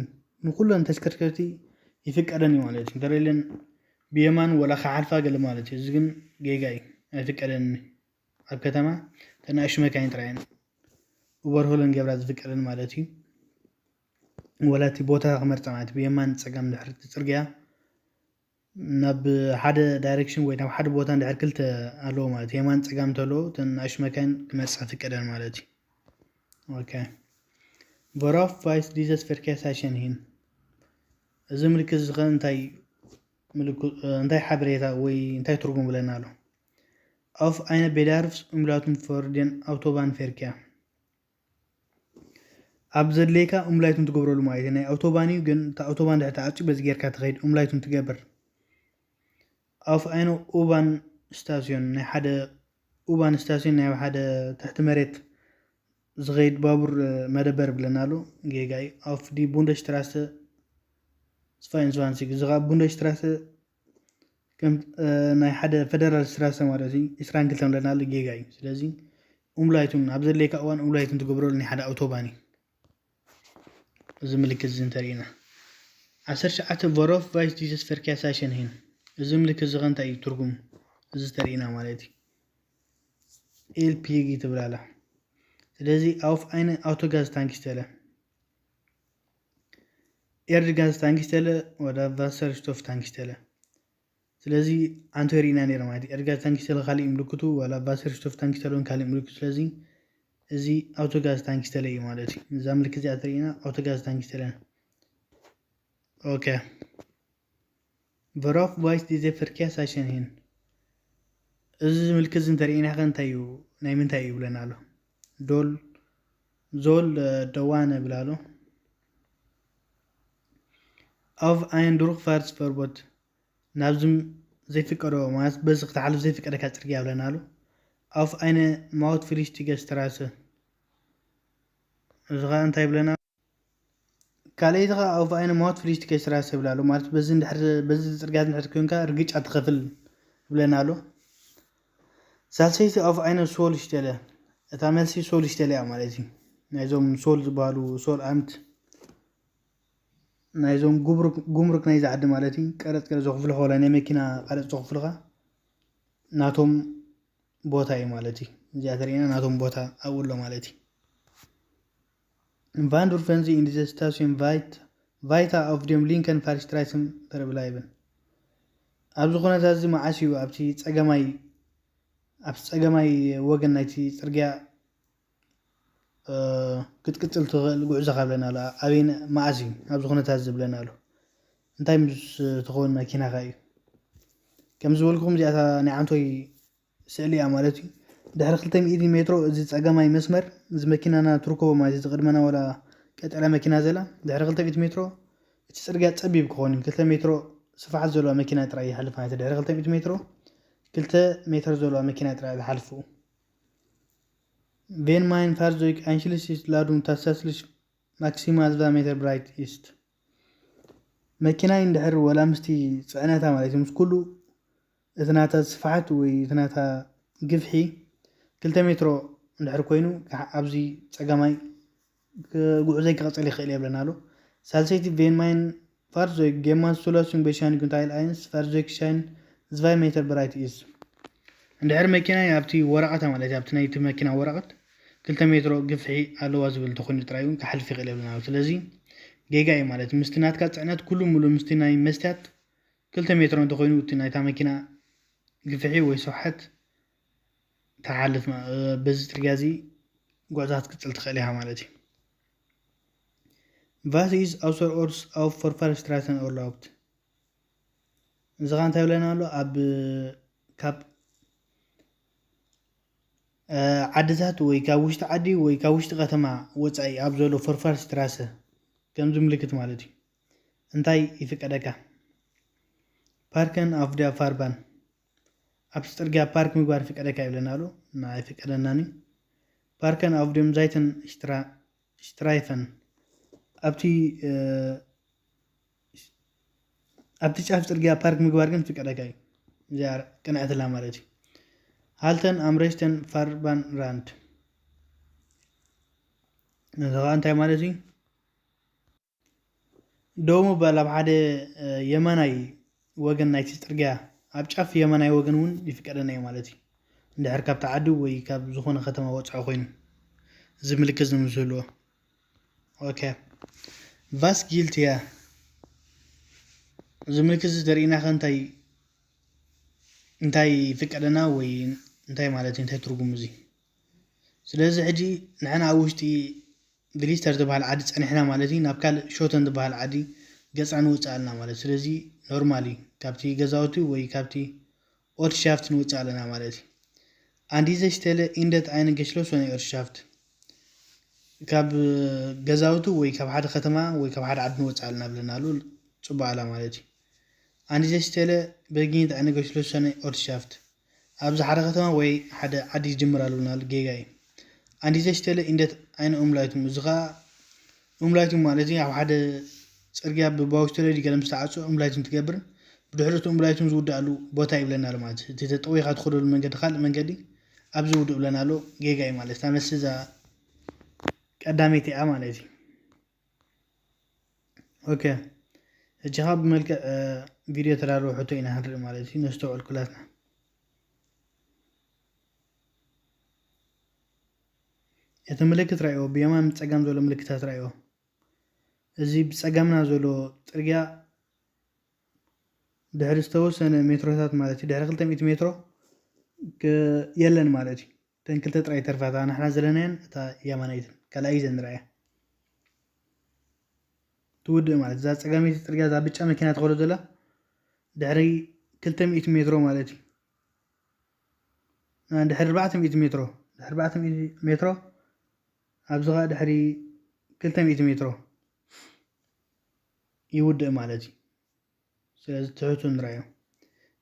ንኩለን ተሽከርከርቲ ይፍቀደን እዩ ማለት እዩ። እንተደልየን ብየማን ወላ ክሓልፋ ገለ ማለት እዩ። እዚ ግን ጌጋ እዩ፣ ኣይፍቀደን። ኣብ ከተማ ተናእሽቱ መካይን ጥራይ እየን ኡበርሆለን ገብራ ዝፍቀደን ማለት እዩ። ወላ እቲ ቦታ ክመርፃ ማለት ብየማን ፀጋም ድሕሪ እቲ ፅርግያ ናብ ሓደ ዳይሬክሽን ወይ ናብ ሓደ ቦታ እንድሕር ክልተ ኣለዎ ማለት የማን ፀጋም እንተለዎ እተን ንኣሽቱ መካይን ክመርፃ ፍቀደን ማለት እዩ። ኦኬ። Worauf weist dieses Verkehrszeichen hin? እዚ ምልክት እዚ ኸ እንታይ ምልክት እንታይ ሓበሬታ ወይ እንታይ ትርጉም ብለና ኣሎ? Auf eine Bedarfsumleitung für den Autobahnverkehr። ኣብ ዘድለየካ ኡምላይቱን ትገብረሉ ማለት እዩ። ናይ ኣውቶባን እዩ ግን እቲ ኣውቶባን ድሕር ተዓፅዩ በዚ ጌርካ ትኸይድ ኡምላይቱን ትገብር። Auf eine U-Bahn Station ናይ ሓደ U-Bahn Station ናይ ሓደ ትሕቲ መሬት ዝኸይድ ባቡር መደበር ብለና ኣሎ። ጌጋ እዩ። Auf die Bundesstraße zweiundzwanzig እዚ ከዓ ቡንደሽትራሰ ከም ናይ ሓደ ፈደራል ስትራሰ ማለት እዩ። ዕስራን ክልተን ብለና ኣሎ ጌጋ እዩ። ስለዚ ኡምላይቱን ኣብ ዘድለየካ እዋን ኡምላይቱን ትገብረሉ ናይ ሓደ ኣውቶባን እዩ። እዚ ምልክት እዚ እንተርኢና ዓሰርተ ትሽዓተ Worauf weist dieses Verkehrszeichen hin? እዚ ምልክት እዚ ከ እንታይ እዩ ትርጉሙ? እዚ ተርኢና ማለት እዩ። L P G ትብል ኣላ። ስለዚ auf eine Autogastankstelle Erdgastankstelle oder Wasserstofftankstelle። ስለዚ ኣንቶ ርኢና ነይረ ማለት እዩ። Erdgastankstelle ካሊእ ምልክቱ ዋላ Wasserstofftankstelle እውን ካሊእ ምልክቱ። ስለዚ እዚ Autogastankstelle እዩ ማለት እዩ። እዛ ምልክት እዚኣ ተርኢና Autogastankstelle። ኦኬ። Worauf weist diese Verkehrszeichen hin? እዚ ምልክት እዚ እንተርኢና ከ እንታይ እዩ ናይ ምንታይ እዩ ይብለና ኣሎ? ዶል ዞል ደዋነ ይብል ኣሎ። Auf ein Durchfahrtsverbot ናብዚ ዘይፍቀዶ ማለት በዚ ክትሓልፍ ዘይፍቀደካ ፅርግያ ይብለና ኣሎ። Auf eine mautpflichtige Straße እዚ ኸ እንታይ ይብለና? ካልኣይቲ ኸዓ Auf eine mautpflichtige Straße ይብል ኣሎ ማለት በዚ እንድሕር በዚ ፅርግያ እንድሕር ኮንካ ርግጫ ትኸፍል ይብለና ኣሎ። ሳልሰይቲ Auf eine Zollstelle እታ መልሲ Zollstelle እያ ማለት እዩ። ናይዞም ሶል ዝበሃሉ ሶል ኣምት ናይዞም ጉምሩክ ናይዚ ዓዲ ማለት እዩ። ቀረፅ ገለ ዘኽፍሉ ከላ ናይ መኪና ቀረፅ ዘኽፍሉኻ ናቶም ቦታ እዩ ማለት እዩ። እዚኣ ተሪእና ናቶም ቦታ ኣብኡ ኣሎ ማለት እዩ። Wann dürfen Sie in dieser Station weiter auf dem linken Fahrstreifen verbleiben? ኣብዚ ኩነታት እዚ መዓስ እዩ ኣብቲ ፀገማይ ኣብቲ ፀገማይ ወገን ናይቲ ፅርግያ ክትቅፅል ትኽእል ጉዕዞ ካብለና ኣሎ። ኣበይ መዓዝ እዩ ኣብዚ ኩነታት ዝብለና ኣሎ? እንታይ ምስ ትኸውን መኪናኻ እዩ? ከም ዝበልኩኹም እዚኣታ ናይ ዓንቶይ ስእሊ እያ ማለት እዩ። ድሕሪ ክልተ ሚእቲ ሜትሮ እዚ ፀገማይ መስመር እዚ መኪናና ትርከቦ ማለት እዚ ቅድመና ወላ ቀጠልያ መኪና ዘላ ድሕሪ ክልተ ሚእቲ ሜትሮ እቲ ፅርግያ ፀቢብ ክኸውን እዩ። ክልተ ሜትሮ ስፍሓት ዘለዋ መኪና ጥራይ ይሓልፍ ማለት ድሕሪ ክልተ ሚእቲ ሜትሮ ክልተ ሜትር ዘለዋ መኪና ጥራይ ዝሓልፍኡ። Wenn mein Fahrzeug einschließlich Ladung tatsächlich maximal zwei Meter breit ist መኪናይ እንድሕር ወላ ምስቲ ፅዕነታ ማለት እዩ ምስ ኩሉ እቲ ናታ ስፍሓት ወይ እቲ ናታ ግፍሒ ክልተ ሜትሮ እንድሕር ኮይኑ ኣብዚ ፀገማይ ጉዕዞይ ክቐፅል ይኽእል እየ ብለና ኣሎ። ሳልሰይቲ ቬን ማይን Fahrzeug, Gemmannszulasung bescheinigungteil eins, Fahrzeugschein zwei Meter breit ist. እንድሕር መኪና ኣብቲ ወረቐታ ማለት እዩ፣ ኣብቲ ናይቲ መኪና ወረቐት ክልተ ሜትሮ ግፍሒ ኣለዋ ዝብል እንተኾይኑ ጥራይ እውን ክሓልፍ ይኽእል የብልና። ስለዚ ጌጋ እዩ ማለት ምስቲ ናትካ ፅዕነት ኩሉ ሙሉ ምስቲ ናይ መስትያት ክልተ ሜትሮ እንተኾይኑ እቲ ናይታ መኪና ግፍሒ ወይ ስውሓት ተሓልፍ ማ- በዚ ፅርግያ እዚ ጉዕዞ ክትቅፅል ትኽእል ኢኻ ማለት እዩ። Was ist außer Orts auf Vorfahrtsstraßen erlaubt? እዚ ኸ እንታይ ይብለና ኣሎ? ኣብ ካብ ዓድታት ወይ ካብ ውሽጢ ዓዲ ወይ ካብ ውሽጢ ከተማ ወፃኢ ኣብ ዘሎ ፎርፋር ስትራሰ ከምዚ ምልክት ማለት እዩ እንታይ ይፍቀደካ? Parken auf der Fahrbahn፣ ኣብቲ ፅርግያ ፓርክ ምግባር ይፍቀደካ ይብለና ኣሎ። ኣይፍቀደናን እዩ። Parken auf dem Seitenstreifen፣ ኣብቲ ኣብቲ ጫፍ ፅርግያ ፓርክ ምግባር ግን ፍቀደካ እዩ። እዚኣ ቅንዕትላ ማለት እዩ። Halten am rechten Fahrbahnrand፣ እዚ ከዓ እንታይ ማለት እዩ? ደው ምባል ኣብ ሓደ የማናይ ወገን ናይቲ ፅርግያ ኣብ ጫፍ የማናይ ወገን እውን ይፍቀደና እዩ ማለት እዩ። እንድሕር ካብቲ ዓዲ ወይ ካብ ዝኾነ ከተማ ወፃኢ ኮይኑ እዚ ምልክት ዝምስልዎ። ኦኬ፣ ቫስ ጊልትያ እዚ ምልክት እዚ ዘርእና ከ እንታይ እንታይ ይፍቀደና ወይ እንታይ ማለት እዩ? እንታይ ትርጉም እዚ? ስለዚ ሕጂ ንሕና ኣብ ውሽጢ ግሊስተር ዝበሃል ዓዲ ጸኒሕና ማለት እዩ፣ ናብ ካልእ ሾተን ዝበሃል ዓዲ ገጽና ንውጽእ ኣለና ማለት እዩ። ስለዚ ኖርማል እዩ፣ ካብቲ ገዛውቲ ወይ ካብቲ ኦርትሻፍት ንውጽእ ኣለና ማለት እዩ። An dieser Stelle endet eine geschlossene Ortschaft፣ ካብ ገዛውቲ ወይ ካብ ሓደ ከተማ ወይ ካብ ሓደ ዓዲ ንወጽእ ኣለና ብለና ኣሎ። ጽቡቅ ኣላ ማለት እዩ። An dieser Stelle beginnt eine geschlossene Ortschaft፣ ኣብዚ ሓደ ከተማ ወይ ሓደ ዓዲ ይጅምር ኣሎ ብለና ኣሎ። ጌጋ እዩ። An dieser Stelle endet eine Umleitung፣ እዚ ከዓ ኡምላይቱም ማለት እዩ ኣብ ሓደ ጽርግያ ብባውሽ ተለዲ ገለ ምስ ተዓጽኦ ኡምላይቱም ትገብርን ብድሕሪ እቲ ኡምላይቱም ዝውድኣሉ ቦታ ይብለና ኣሎ ማለት እዩ። እቲ ተጠዊኻ ትኸደሉ መንገዲ ካልእ መንገዲ ኣብዚ ውድእ ብለና ኣሎ። ጌጋ እዩ ማለት እታ መልሲ እዛ ቀዳመይቲ እያ ማለት እዩ። ኦኬ፣ ሕጂ ካብ ብመልክዕ ቪድዮ ተዳለወ ሕቶ ኢና ክንርኢ ማለት እዩ። ነስተውዕል ኩላትና። እቲ ምልክት ራእዮ ብየማን ብጸጋም ዘሎ ምልክታት ራእዮ። እዚ ብጸጋምና ዘሎ ጽርግያ ድሕሪ ዝተወሰነ ሜትሮታት ማለት እዩ ድሕሪ ክልተ ሚእቲ ሜትሮ የለን ማለት እዩ። እተን ክልተ ጥራይ ተርፋታ ንሕና ዘለናየን እታ የማናይትን ካልኣይ ዘን ራእያ ትውድእ ማለት እዛ ጸጋመይቲ ጽርግያ እዛ ብጫ መኪና ትኸዶ ዘላ ድሕሪ ክልተ ሚእቲ ሜትሮ ማለት እዩ። ድሕሪ ኣርባዕተ ሚእቲ ሜትሮ ድሕሪ ኣርባዕተ ሚእቲ ሜትሮ ኣብዚ ኸዓ ድሕሪ ክልተ ሚእቲ ሜትሮ ይውድእ ማለት እዩ። ስለዚ ትሕቱ ንርኣዮ።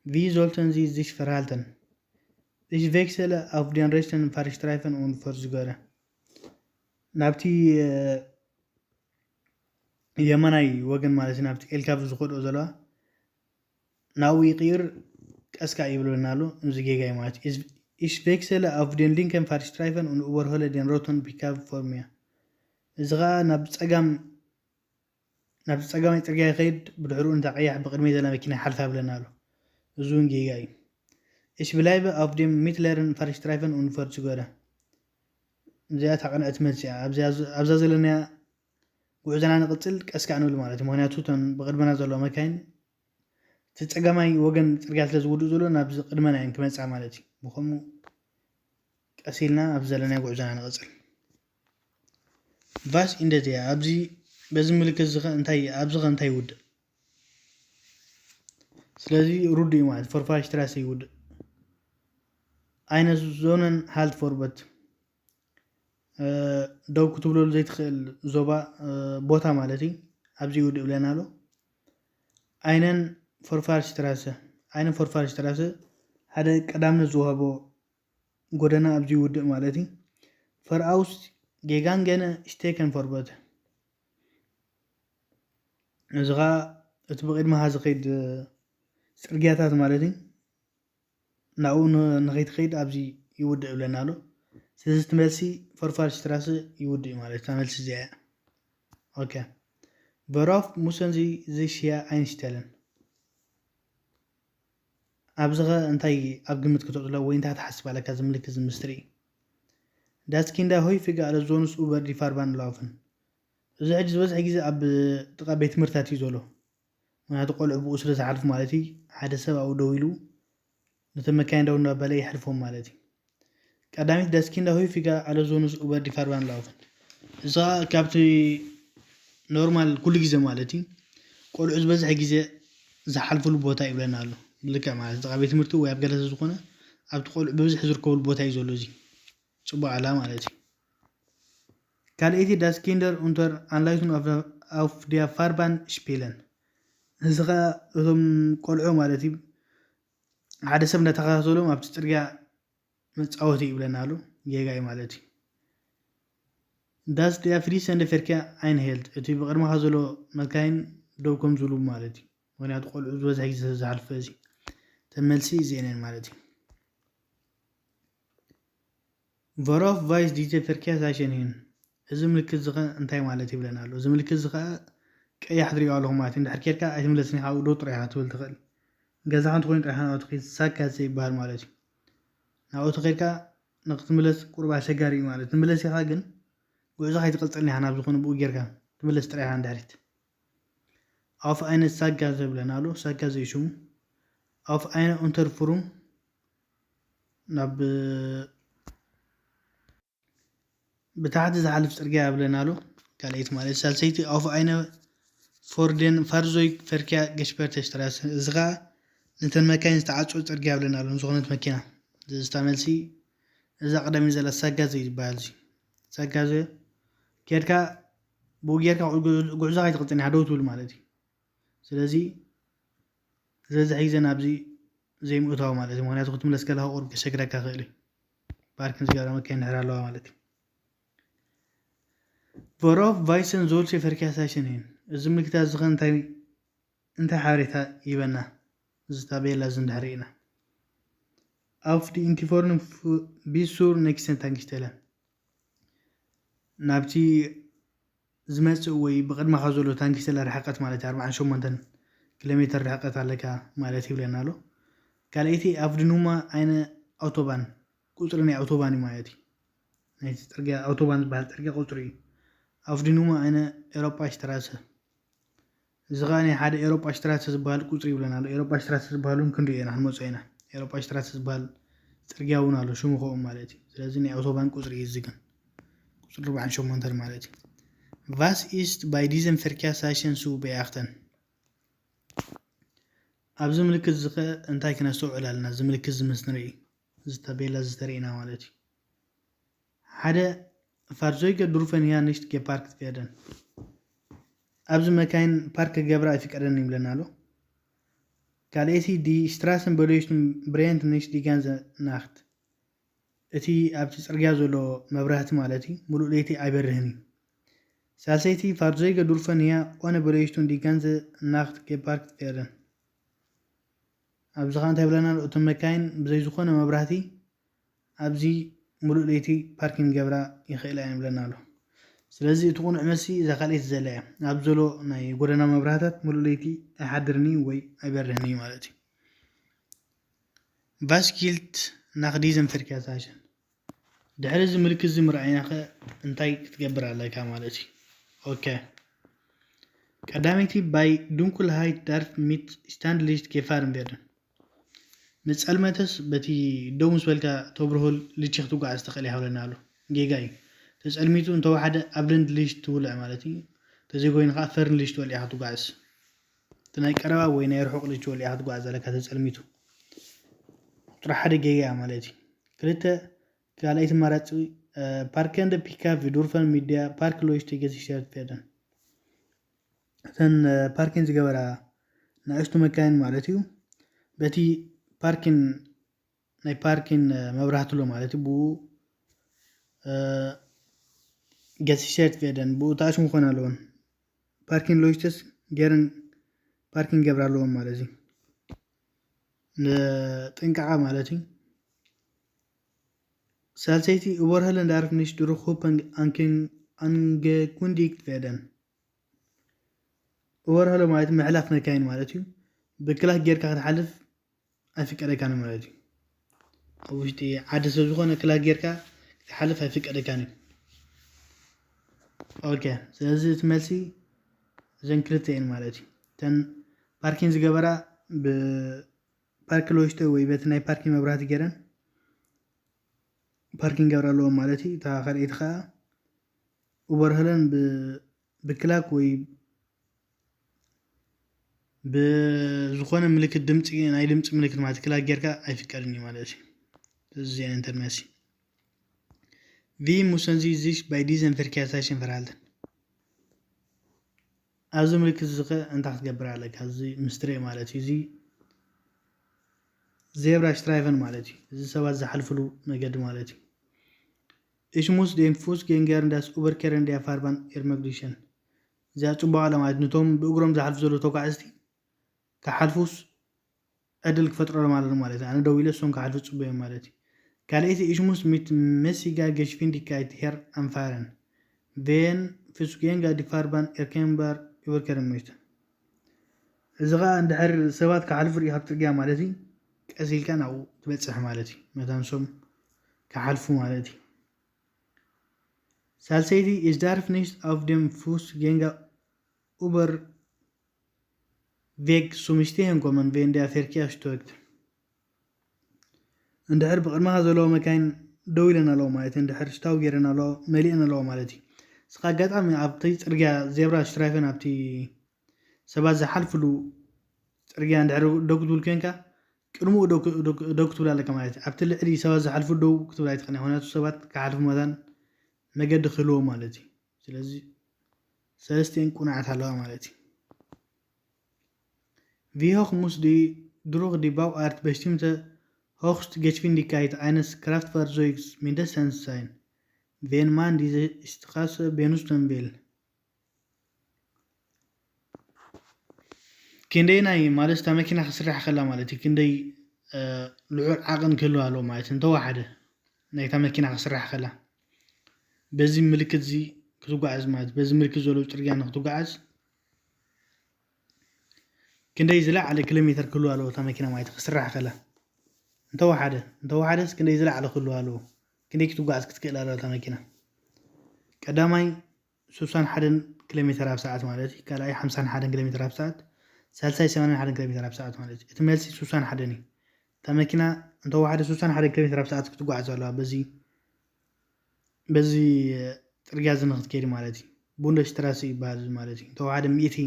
Wie sollten Sie sich verhalten? Ich wechsle auf den rechten Fahrstreifen und verzögere። ናብቲ የማናይ ወገን ማለት ናብቲ ኤልካብ ዝኸድኦ ዘለዋ ናብኡ ይቕይር ቀስካ ይብለና ኣሎ። እዚ ጌጋ እዩ ማለት እዩ። Ich wechsle auf den linken Fahrstreifen und überhole den roten Pkw vor mir። እዚ ኸዓ ናብ ጸጋም ናብቲ ጸጋማይ ጽርግያ ይኸይድ፣ ብድሕሪኡ ነታ ቀያሕ ብቕድመይ ዘላ መኪና ይሓልፋ ይብለና ኣሎ። እዚ እውን ጌጋ እዩ። Ich bleibe auf dem mittleren Fahrstreifen und verzögere። እዚኣ እታ ቅንዕቲ መልሲ እያ። ኣብዛ ዘለናያ ጉዕዞና ንቕጽል ቀስካ ንብል ማለት እዩ። ምኽንያቱ እተን ብቕድመና ዘለዋ መካይን እቲ ጸጋማይ ወገን ጽርግያ ስለ ዝውድእ ዘሎ ናብዚ ቅድመና እየን ክመጻ ማለት እዩ። ብኸምኡ ቀስ ኢልና ኣብ ዘለናዮ ጉዕዞና ንቐጽል። ቫስ ኢንደትያ ኣብዚ በዚ ምልክት እዚ ኸ እንታይ ኣብዚ ኸ እንታይ ይውድእ? ስለዚ ሩድ እዩ ማለት ፎርፋሽትራስ ይውድእ። ኣይነ ዞነን ሃልት ፎርበት ደው ክትብለሉ ዘይትኽእል ዞባ ቦታ ማለት እዩ። ኣብዚ ይውድእ ብለና ኣሎ። ኣይነን ፎርፋሽትራሰ ኣይነን ፎርፋሽትራሰ ሓደ ቀዳምነት ዝወሃቦ ጎደና ኣብዚ ይውድእ ማለት እዩ። ፈርኣውስ ጌጋንገነ ስቴከን ፎርበተ እዚ ኸዓ እቲ ብቕድሚ ሃዚ ኸይድ ጽርግያታት ማለት እዩ። ናብኡ ንኸይትኸይድ ኣብዚ ይውድእ እብለና ኣሎ። ስለዚ እቲ መልሲ ፎርፋር ሽትራስ ይውድእ እዩ ማለት እታ መልሲ እዚኣ እያ። ኦኬ Worauf müssen Sie sich hier einstellen? ኣብዚ ኸ እንታይ ኣብ ግምት ከተእትሎ ወይ እንታይ ክትሓስብ ኣለካ? እዚ ምልክት እዚ ምስ ትርኢ፣ Das Kinder häufiger alle Zones über die Fahrbahn laufen. እዚ ሕጂ ዝበዝሐ ግዜ ኣብ ጥቓ ቤት ትምህርትታት እዩ ዘሎ። ምክንያቱ ቆልዑ ብኡ ስለ ዝሓልፉ ማለት እዩ። ሓደ ሰብ ኣብኡ ደው ኢሉ ነተን መካይን ደው እንዳበለ ይሕልፎም ማለት እዩ። ቀዳሚት Das Kinder häufiger alle Zones über die Fahrbahn laufen። እዛ ካብቲ ኖርማል ኩሉ ግዜ ማለት እዩ ቆልዑ ዝበዝሐ ግዜ ዝሓልፍሉ ቦታ ይብለና ኣሎ። ልክዕ ማለት ጥቓ ቤት ትምህርቲ ወይ ኣብ ገለ ዝኾነ ኣብቲ ቆልዑ ብብዝሒ ዝርከብሉ ቦታ እዩ ዘሎ። እዚ ጽቡቕ ኣላ ማለት እዩ። ካልኣይቲ Das Kinder unter Anleitung auf der Fahrbahn spielen። እዚ ኸዓ እቶም ቆልዑ ማለት እዩ ሓደ ሰብ እንዳተኸታተሎም ኣብቲ ጽርግያ መጻወቲ ይብለና ኣሎ። ጌጋ እዩ ማለት እዩ። Das der fließende Verkehr einhält። እቲ ብቕድመኻ ዘሎ መካይን ደው ከም ዝብሉ ማለት እዩ። ምክንያቱ ቆልዑ ዝበዝሐ ግዜ ዝሓልፈ እዚ ተመልሲ እዚአን ማለት እዩ። Worauf weist diese Verkehrszeichen hin? እዚ ምልክት እዚ ኸ እንታይ ማለት ይብለና ኣሎ? እዚ ምልክት እዚ ኸ ቀያሕ ትሪኦ ኣለኹም ማለት እዩ። እንድሕር ኬድካ ኣይትምለስን ኢኻ፣ ኣብኡ ደው ጥራይ ኢኻ ትብል ትኽእል። ገዛኻ እንተኾይኑ ጥራይ ኢኻ ናብኡ ትኸይድ፣ ሳካዘ ይበሃል ማለት እዩ። ናብኡ ተኸይድካ ንክትምለስ ቁሩብ ኣሸጋሪ እዩ ማለት። ትምለስ ኢኻ ግን ጉዕዞ ከይትቕጽልን ኢኻ ናብ ዝኾነ ብኡ ጌርካ ትምለስ ጥራይ ኢኻ ንድሕሪት። Auf eine Sackgasse ይብለና ኣሎ። ሳካዘ እዩ ሽሙ። Auf eine Unterführung ናብ ብታሕቲ ዝሓልፍ ጽርግያ ይብለና ኣሎ። ካልኣይቲ ማለት ሳልሰይቲ auf eine vor den Fahrzeugverkehr gesperrte Straße። እዚ ኸዓ ነተን መካይን ዝተዓጽወ ጽርግያ ይብለና ኣሎ። ንዝኾነት መኪና ዝስታ መልሲ እዛ ቀዳሚ ዘላ ሳጋዘ እዩ ዝበሃል። እዚ ሳጋዘ ኬድካ ብኡ ጌርካ ጉዕዞ ከይትቕጽን ኢኻ ደው ትብል ማለት እዩ። ስለዚ ዝበዝሕ ግዜ ናብዚ ዘይምእታው ማለት እዩ። ምክንያቱ ክትምለስ ከለኻ ቁሩብ ከሸግረካ ይኽእል እዩ። ፓርኪን ዝገብራ መካይን እንድሕር ኣለዋ ማለት እዩ። Worauf weisen solche Verkehrszeichen hin? እዚ ምልክታት እዚ ኸ እንታይ እንታይ ሓበሬታ ይበና? እዚ ታቤላ እዚ እንድሕር ርኢና። Auf die Entfernung bis zur nächsten Tankstelle። ናብቲ ዝመጽእ ወይ ብቕድመኻ ዘሎ ታንኪስተለ ርሕቀት ማለት እዩ። ኣርባዓን ሸሞንተን ኪሎ ሜትር ርሕቀት ኣለካ ማለት ይብለና ኣሎ። ካልኣይቲ auf die Nummer einer Autobahn፣ ቁጽሪ ናይ ኣውቶባን እዩ ማለት እዩ። ናይቲ ጽርግያ ኣውቶባን ዝበሃል ጽርግያ ቁጽሪ እዩ። Auf die Nummer einer Europastraße። እዚ ኸዓ ናይ ሓደ ኤሮጳ ሽትራተ ዝበሃል ቁጽሪ ይብለና ኣሎ። ኤሮጳ ሽትራተ ዝበሃል እውን ክንሪኦ ኢና፣ ክንመጾ ኢና። ኤሮጳ ሽትራተ ዝበሃል ጽርግያ እውን ኣሎ፣ ሽሙ ከምኡ ማለት እዩ። ስለዚ ናይ ኣውቶባን ቁጽሪ እዩ፣ እዚ ግን ቁጽሪ ኣርባዓን ሸሞንተን ማለት እዩ። Was ist bei diesem Verkehrszeichen zu beachten? ኣብዚ ምልክት እዚ ኸ እንታይ ክነስተውዕል ኣለና? እዚ ምልክት እዚ ምስ ንርኢ፣ እዚ ታቤላ እዚ ተርእና ማለት እዩ። ሓደ Fahrzeuge dürfen hier nicht geparkt werden። ኣብዚ መካይን ፓርክ ክገብራ ኣይፍቀደን ይብለና ኣሎ። ካልኣይቲ die Straßenbeleuchtung brennt nicht die ganze Nacht። እቲ ኣብቲ ጽርግያ ዘሎ መብራህቲ ማለት እዩ፣ ሙሉእ ለይቲ ኣይበርህን እዩ። ሳልሰይቲ Fahrzeuge dürfen hier ohne Beleuchtung die ganze Nacht geparkt werden። ኣብዚ ኸዓ እንታይ ይብለና ኣሎ? እቶም መካይን ብዘይ ዝኾነ መብራህቲ ኣብዚ ሙሉእ ለይቲ ፓርኪን ገብራ ይኽእላ እየን ይብለና ኣሎ። ስለዚ እቲ ቁኑዕ መልሲ እዛ ካልኣይቲ ዘላ እያ። ኣብ ዘሎ ናይ ጎደና መብራህታት ሙሉእ ለይቲ ኣይሓድርን እዩ ወይ ኣይበርህን እዩ ማለት እዩ። Was gilt nach diesem Verkehrszeichen? ድሕሪ እዚ ምልክት እዚ ምርኣይና ኸ እንታይ ክትገብር ኣለካ ማለት እዩ? ኦኬ። ቀዳመይቲ Bei Dunkelheit darf mit Standlicht gefahren werden። ምስ ጸልመተስ በቲ ደው ምስ በልካ ተብርሆ ልቺ ክትጓዓዝ ትኽእል ይሃብለና ኣሎ። ጌጋ እዩ። ተጸልሚቱ እንተወሓደ Abblendlicht ትውልዕ ማለት እዩ። ተዘይኮይኑ ኸዓ Fernlicht ወሊዕካ ትጓዓዝ። እቲ ናይ ቀረባ ወይ ናይ ርሑቕ ልቺ ወሊዕካ ትጓዓዝ ኣለካ ተጸልሚቱ። ቁጽሪ ሓደ ጌጋ እያ ማለት እዩ። ክልተ ካልኣይቲ ኣማራጺ Parkende Pkw dürfen mit der Parkleuchte gesichert werden። እተን ፓርኪን ዝገበራ ንኣሽቱ መካይን ማለት እዩ በቲ ፓርኪን ናይ ፓርኪን መብራህቲ ኣሎ ማለት እዩ ብኡ gesichert werden ብኡ ተኣሽሙ ክኾና ኣለወን። Parkingsleuchten ገይረን ፓርኪን ገብራ ኣለዎም ማለት እዩ። ንጥንቃቐ ማለት እዩ። ሳልሰይቲ Überhollen darf nicht durch Hupen angekündigt werden። Overhole ማለት ምሕላፍ መካይን ማለት እዩ። ብክላክ ጌርካ ክትሓልፍ ኣይፍቀደካን ማለት እዩ። ኣብ ውሽጢ ዓዲ ሰብ ዝኾነ ክላክ ጌርካ ክትሓልፍ ኣይፍቀደካን እዩ። ኦኬ፣ ስለዚ እቲ መልሲ እዘን ክልተ እየን ማለት እዩ። እተን ፓርኪን ዝገበራ ብፓርክ ሎጅተ ወይ በቲ ናይ ፓርኪን መብራህቲ ገይረን ፓርኪን ገብራ ኣለዎም ማለት እዩ። እታ ካልኣይቲ ከዓ ኡበርህለን ብክላክ ወይ ብዝኾነ ምልክት ድምፂ፣ ናይ ድምፂ ምልክት ማለት ክላክ ጌርካ ኣይፍቀድን እዩ ማለት እዩ። እዚ ኣይነት መልሲ። Vi mussen sie sich bei diesen Verkehrszeichen verhalten. ኣብዚ ምልክት እዚ ኸ እንታይ ክትገብር ኣለካ? እዚ ምስትሪ ማለት እዩ። እዚ ዜብራ ሽትራይፈን ማለት እዩ። እዚ ሰባት ዝሓልፍሉ መገዲ ማለት እዩ። Ich muss den Fußgänger das Überqueren der Fahrbahn ermöglichen. እዚኣ ፅቡቅ ኣለ ማለት ነቶም ብእግሮም ዝሓልፉ ዘለዉ ተጓዓዝቲ ክሓልፉስ ዕድል ክፈጥረሎም ኣለኒ ማለት እዩ። ኣነ ደው ኢለ እሶም ክሓልፉ ፅበዮም ማለት እዩ። ካልኣይቲ ich muss mit mäßiger Geschwindigkeit her anfahren, wenn Fußgänger die Fahrbahn erkennbar überqueren möchten. እዚ ከዓ እንድሕር ሰባት ክሓልፉ ርኢኻ ኣብ ፅርግያ ማለት እዩ፣ ቀስ ኢልካ ናብኡ ትበፅሕ ማለት እዩ። መታን እሶም ክሓልፉ ማለት እዩ። ሳልሰይቲ ich darf nicht auf dem Fußgänger über Weg zum Stehen kommen, wenn der Verkehr stockt. እንድሕር ብቕድመኻ ዘለዎ መካይን ደው ኢለን ኣለዎ ማለት እዩ። እንድሕር ስታው ገይረን ኣለዎ፣ መሊአን ኣለዎ ማለት እዩ። ንስኻ ኣጋጣሚ ኣብቲ ፅርግያ ዜብራ ሽትራይፈን ኣብቲ ሰባት ዝሓልፍሉ ፅርግያ እንድሕር ደው ክትብል ኮንካ ቅድምኡ ደው ክ- ደው ክ- ደው ክትብል ኣለካ ማለት እዩ። ኣብቲ ልዕሊ ሰባት ዝሓልፉ ደው ክትብል ኣይትኽእልን። ምክንያቱ ሰባት ክሓልፉ መታን መገዲ ክህልዎ ማለት እዩ። ስለዚ ሰለስቲኤን ቁኑዓት ኣለዋ ማለት እዩ። Wie hoch muss die Druck die Bauart bestimmte Höchstgeschwindigkeit eines Kraftfahrzeugs mindestens sein, wenn man diese Straße benutzen will? ክንደይ ናይ ማለት እታ መኪና ክስራሕ ከላ ማለት እዩ፣ ክንደይ ልዑል ዓቕን ክህልዋ ኣለዎ ማለት እዩ። እንተወሓደ ናይታ መኪና ክስራሕ ከላ በዚ ምልክት እዚ ክትጓዓዝ ማለት በዚ ምልክት ዘሎ ፅርግያ ንክትጓዓዝ ክንደይ ዝለዓለ ኪሎ ሜትር ክህልዋ ኣለዎ እታ መኪና ማለት ክስራሕ ከላ? እንተወሓደ እንተወሓደስ ክንደይ ዝለዓለ ክህልዋ ኣለዎ? ክንደይ ክትጓዓዝ ክትክእል ኣለዋ እታ መኪና? ቀዳማይ ሱሳን ሓደን ኪሎ ሜትር ኣብ ሰዓት ማለት እዩ። ካልኣይ ሓምሳን ሓደን ኪሎ ሜትር ኣብ ሰዓት፣ ሳልሳይ ሰማንያን ሓደን ኪሎ ሜትር ኣብ ሰዓት ማለት እዩ። እቲ መልሲ ሱሳን ሓደን እዩ። እታ መኪና እንተወሓደ ሱሳን ሓደን ኪሎ ሜትር ኣብ ሰዓት ክትጓዓዝ ኣለዋ በዚ በዚ ፅርግያ እዚ ንክትከይድ ማለት እዩ። ቡንደሽትራስ ይበሃል እዚ ማለት እዩ። እንተወሓደ ሚእቲ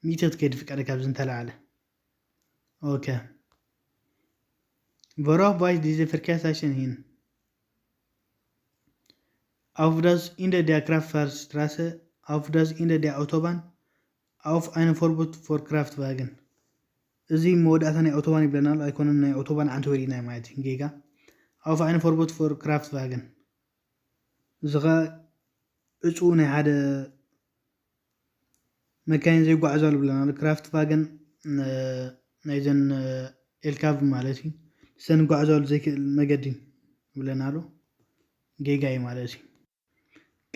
ሚእቲ ክትከይድ ፍቀደ ካብዚ እንተለዓለ። ኦኬ። Worauf weist diese Verkehrszeichen hin? Auf das Ende der Kraftfahrstraße, auf das Ende der Autobahn, auf ein Verbot für Kraftwagen. እዚ መወዳእታ ናይ ኣውቶባን ይብለና ኣሎ ኣይኮነን፣ ናይ ኣውቶባን ዓንተ ወዲና ማለት እዩ። ጌጋ። Auf ein Verbot für Kraftwagen። እዚ ኸ እፁ ናይ ሓደ መካይን ዘይጓዓዛሉ ብለና ኣሎ። ክራፍት ቫገን ናይዘን ኤልካቭ ማለት እዩ። ሰን ጓዓዛሉ ዘይክእል መገዲ ብለና ኣሎ። ጌጋ እዩ ማለት እዩ።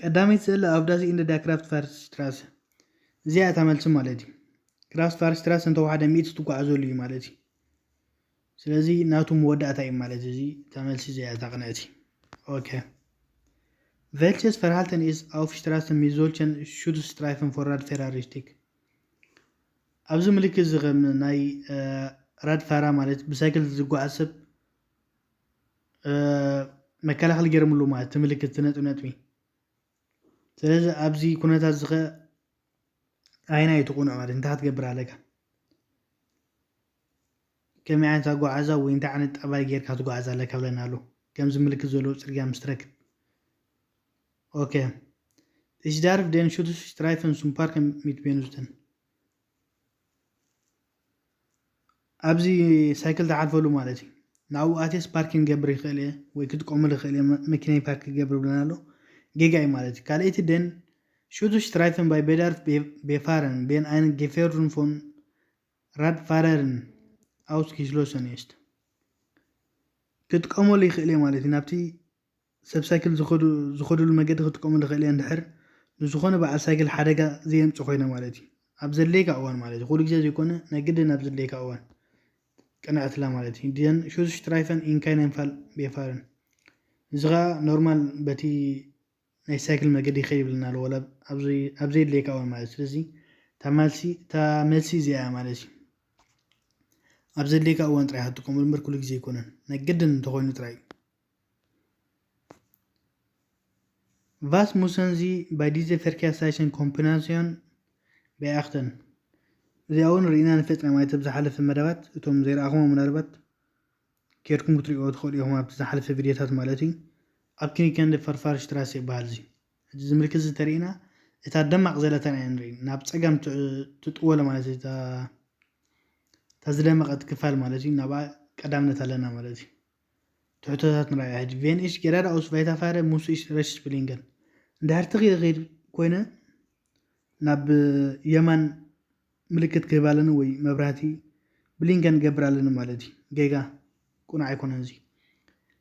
ቀዳመይቲ ስእሊ ኣብ ዳስ ኢንደ ዳ ክራፍት ፋርስትራሰ፣ እዚኣ እታ መልሲ ማለት እዩ። ክራፍት ፋርስትራሰ እንተወሓደ ሚእቲ ትጓዓዘሉ እዩ ማለት እዩ። ስለዚ ናቱ መወዳእታ እዩ ማለት እዚ እታ መልሲ እዚኣ እታ ቅንዕቲ። ኦኬ። Welches Verhalten ist auf Straßen mit solchen Schutzstreifen für Radfahrer richtig? ኣብዚ ምልክት እዚ ከም ናይ ራድፋራ ማለት ብሳይክል ዝጓዓዝ ሰብ መከላኸሊ ገይሮምሉ ማለት እቲ ምልክት እቲ ነጥቢ ነጥቢ። ስለዚ ኣብዚ ኩነታት እዚ ኸ ኣይና እዩ ትቁንዕ ማለት እንታይ ክትገብር ኣለካ? ከመይ ዓይነት ኣጓዓዛ ወይ እንታይ ዓይነት ጠባይ ጌርካ ትጓዓዝ ኣለካ ብለና ኣሎ። ከምዚ ምልክት ዘለዎ ፅርግያ ምስ ትረክብ። ኦኬ። Ich darf den Schutzstreifen zum Parken mit benutzen. ኣብዚ ሳይክል ትሓልፈሉ ማለት እዩ። ናብኡ ኣትየስ ፓርኪን ገብር ይኽእል እየ ወይ ክጥቀመሉ ይኽእል እየ መኪናይ ፓርክ ክገብር ብለና ኣሎ። ጌጋ እዩ ማለት እዩ። ካልኣይቲ den Schutzstreifen bei Bedarf befahren, wenn ein Gefährdung von Radfahrern ausgeschlossen ist. ክጥቀመሉ ይኽእል እየ ማለት እዩ። ናብቲ ሰብ ሳይክል ዝኸደሉ መገዲ ክጥቀመሉ ይኽእል እየ እንድሕር ንዝኾነ በዓል ሳይክል ሓደጋ ዘየምፅ ኮይነ ማለት እዩ። ኣብ ዘድለየካ እዋን ማለት እዩ። ኩሉ ግዜ ዘይኮነ፣ ናይ ግድን ኣብ ዘድለየካ እዋን ቅንዕትላ ማለት እዩ። Den Schutzstreifen in keinem Fall befahren። እዚ ኸዓ ኖርማል በቲ ናይ ሳይክል መገዲ ይኸይድ ይብለና ኣሎ፣ ወላ ኣብ ዘይ-፣ ኣብ ዘየድለየካ እዋን ማለት እዩ። ስለዚ እታ መልሲ፣ እታ መልሲ እዚኣ እያ ማለት እዩ። ኣብ ዘድለየካ እዋን ጥራይ ክትጥቀመሉ እምበር ኩሉ ግዜ ኣይኮነን፣ ናይ ግድን እንተኾይኑ ጥራይ። Was müssen Sie bei dieser Verkehrszeichen Kombination beachten? እዚኣ እውን ርኢና ንፈልጥ ኢና ማለት ኣብ ዝሓለፈ መደባት፣ እቶም ዘይረኣኹሞ ምናልባት ኬድኩም ክትሪእዎ ትኽእሉ ኢኹም ኣብቲ ዝሓለፈ ቪድዮታት ማለት እዩ። ኣብ ክኒከንደ ፈርፋር ሽትራስ ይበሃል። እዚ ሕጂ እዚ ምልክት እዚ ተሪእና እታ ደማቕ ዘለተን እያ ንርኢ፣ ናብ ጸጋም ት-፣ ትጥወለ ማለት እዩ። እታ፣ እታ ዝደመቐት ክፋል ማለት እዩ፣ ናብኣ ቀዳምነት ኣለና ማለት እዩ። ትሕቶታት ንረኣያ ሕጂ። Wenn ich gerade aus weiter fahre, muss ich rechts blinken። እንድሕር ትኺ ኽይድ ኮይነ ናብ የማን ምልክት ክህብ ኣለኒ ወይ መብራህቲ ብሊንከን ክገብር ኣለኒ ማለት እዩ። ጌጋ ቁኑዕ ኣይኮነን እዚ።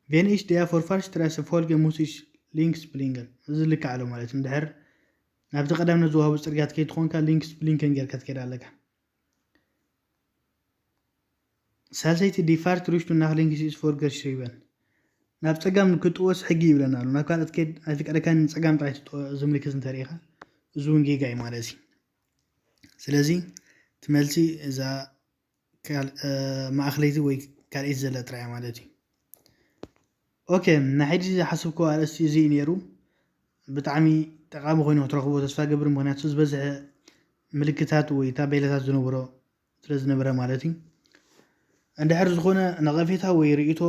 Wenn ich der Vorfahrtsstraße folge, muss ich links blinken። እዚ ልክዕ ኣሎ ማለት እዩ። እንድሕር ናብቲ ቀዳምነት ዝወሃቡ ጽርግያት ከይትኾንካ ሊንክስ ብሊንከን ጌርካ ትከይድ ኣለካ። ሳልሰይቲ፣ Die Fahrtrichtung nach links ist vorgeschrieben። ናብ ጸጋም ክትጥወስ ሕጊ ይብለና ኣሎ። ናብ ካልኦት ከይድ ኣይፍቀደካን፣ ንጸጋም ጥራይ ትጥወ-፣ እዚ ምልክት እንተሪኢኻ፣ እዚ እውን ጌጋ እዩ ማለት እዩ። ስለዚ እቲ መልሲ እዛ ካል-፣ እ፣ ማእኸለይቲ ወይ ካልኣይቲ ዘላ ጥራይ እያ ማለት እዩ። ኦኬ፣ ናይ ሕጂ ዝሓሰብክዎ ኣርእስቲ እዚ እዩ ነይሩ። ብጣዕሚ ጠቓሚ ኮይኑ ክትረኽብዎ ተስፋ ገብር፣ ምኽንያቱ ዝበዝሐ ምልክታት ወይ ታቤላታት ዝነበሮ ስለ ዝነበረ ማለት እዩ። እንድሕር ዝኾነ ነቐፌታ ወይ ርእይቶ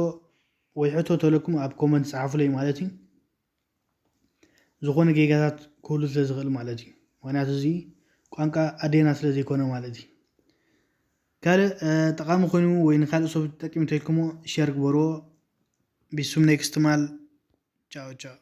ወይ ሕቶ ተለኩም ኣብ ኮመንት ጸሓፉለይ ማለት እዩ። ዝኾነ ጌጋታት ክህሉ ስለ ዝኽእል ማለት እዩ። ምኽንያቱ እዚ ቋንቋ ኣዴና ስለ ዘይኮነ ማለት እዩ። ካልእ፣ እ፣ ጠቓሚ ኮይኑ ወይ ንኻልእ ሰብ ጠቂሙ ተልኩሞ ሸር ግበርዎ። ቢሱም ኔክስት ማል። ቻው ቻው።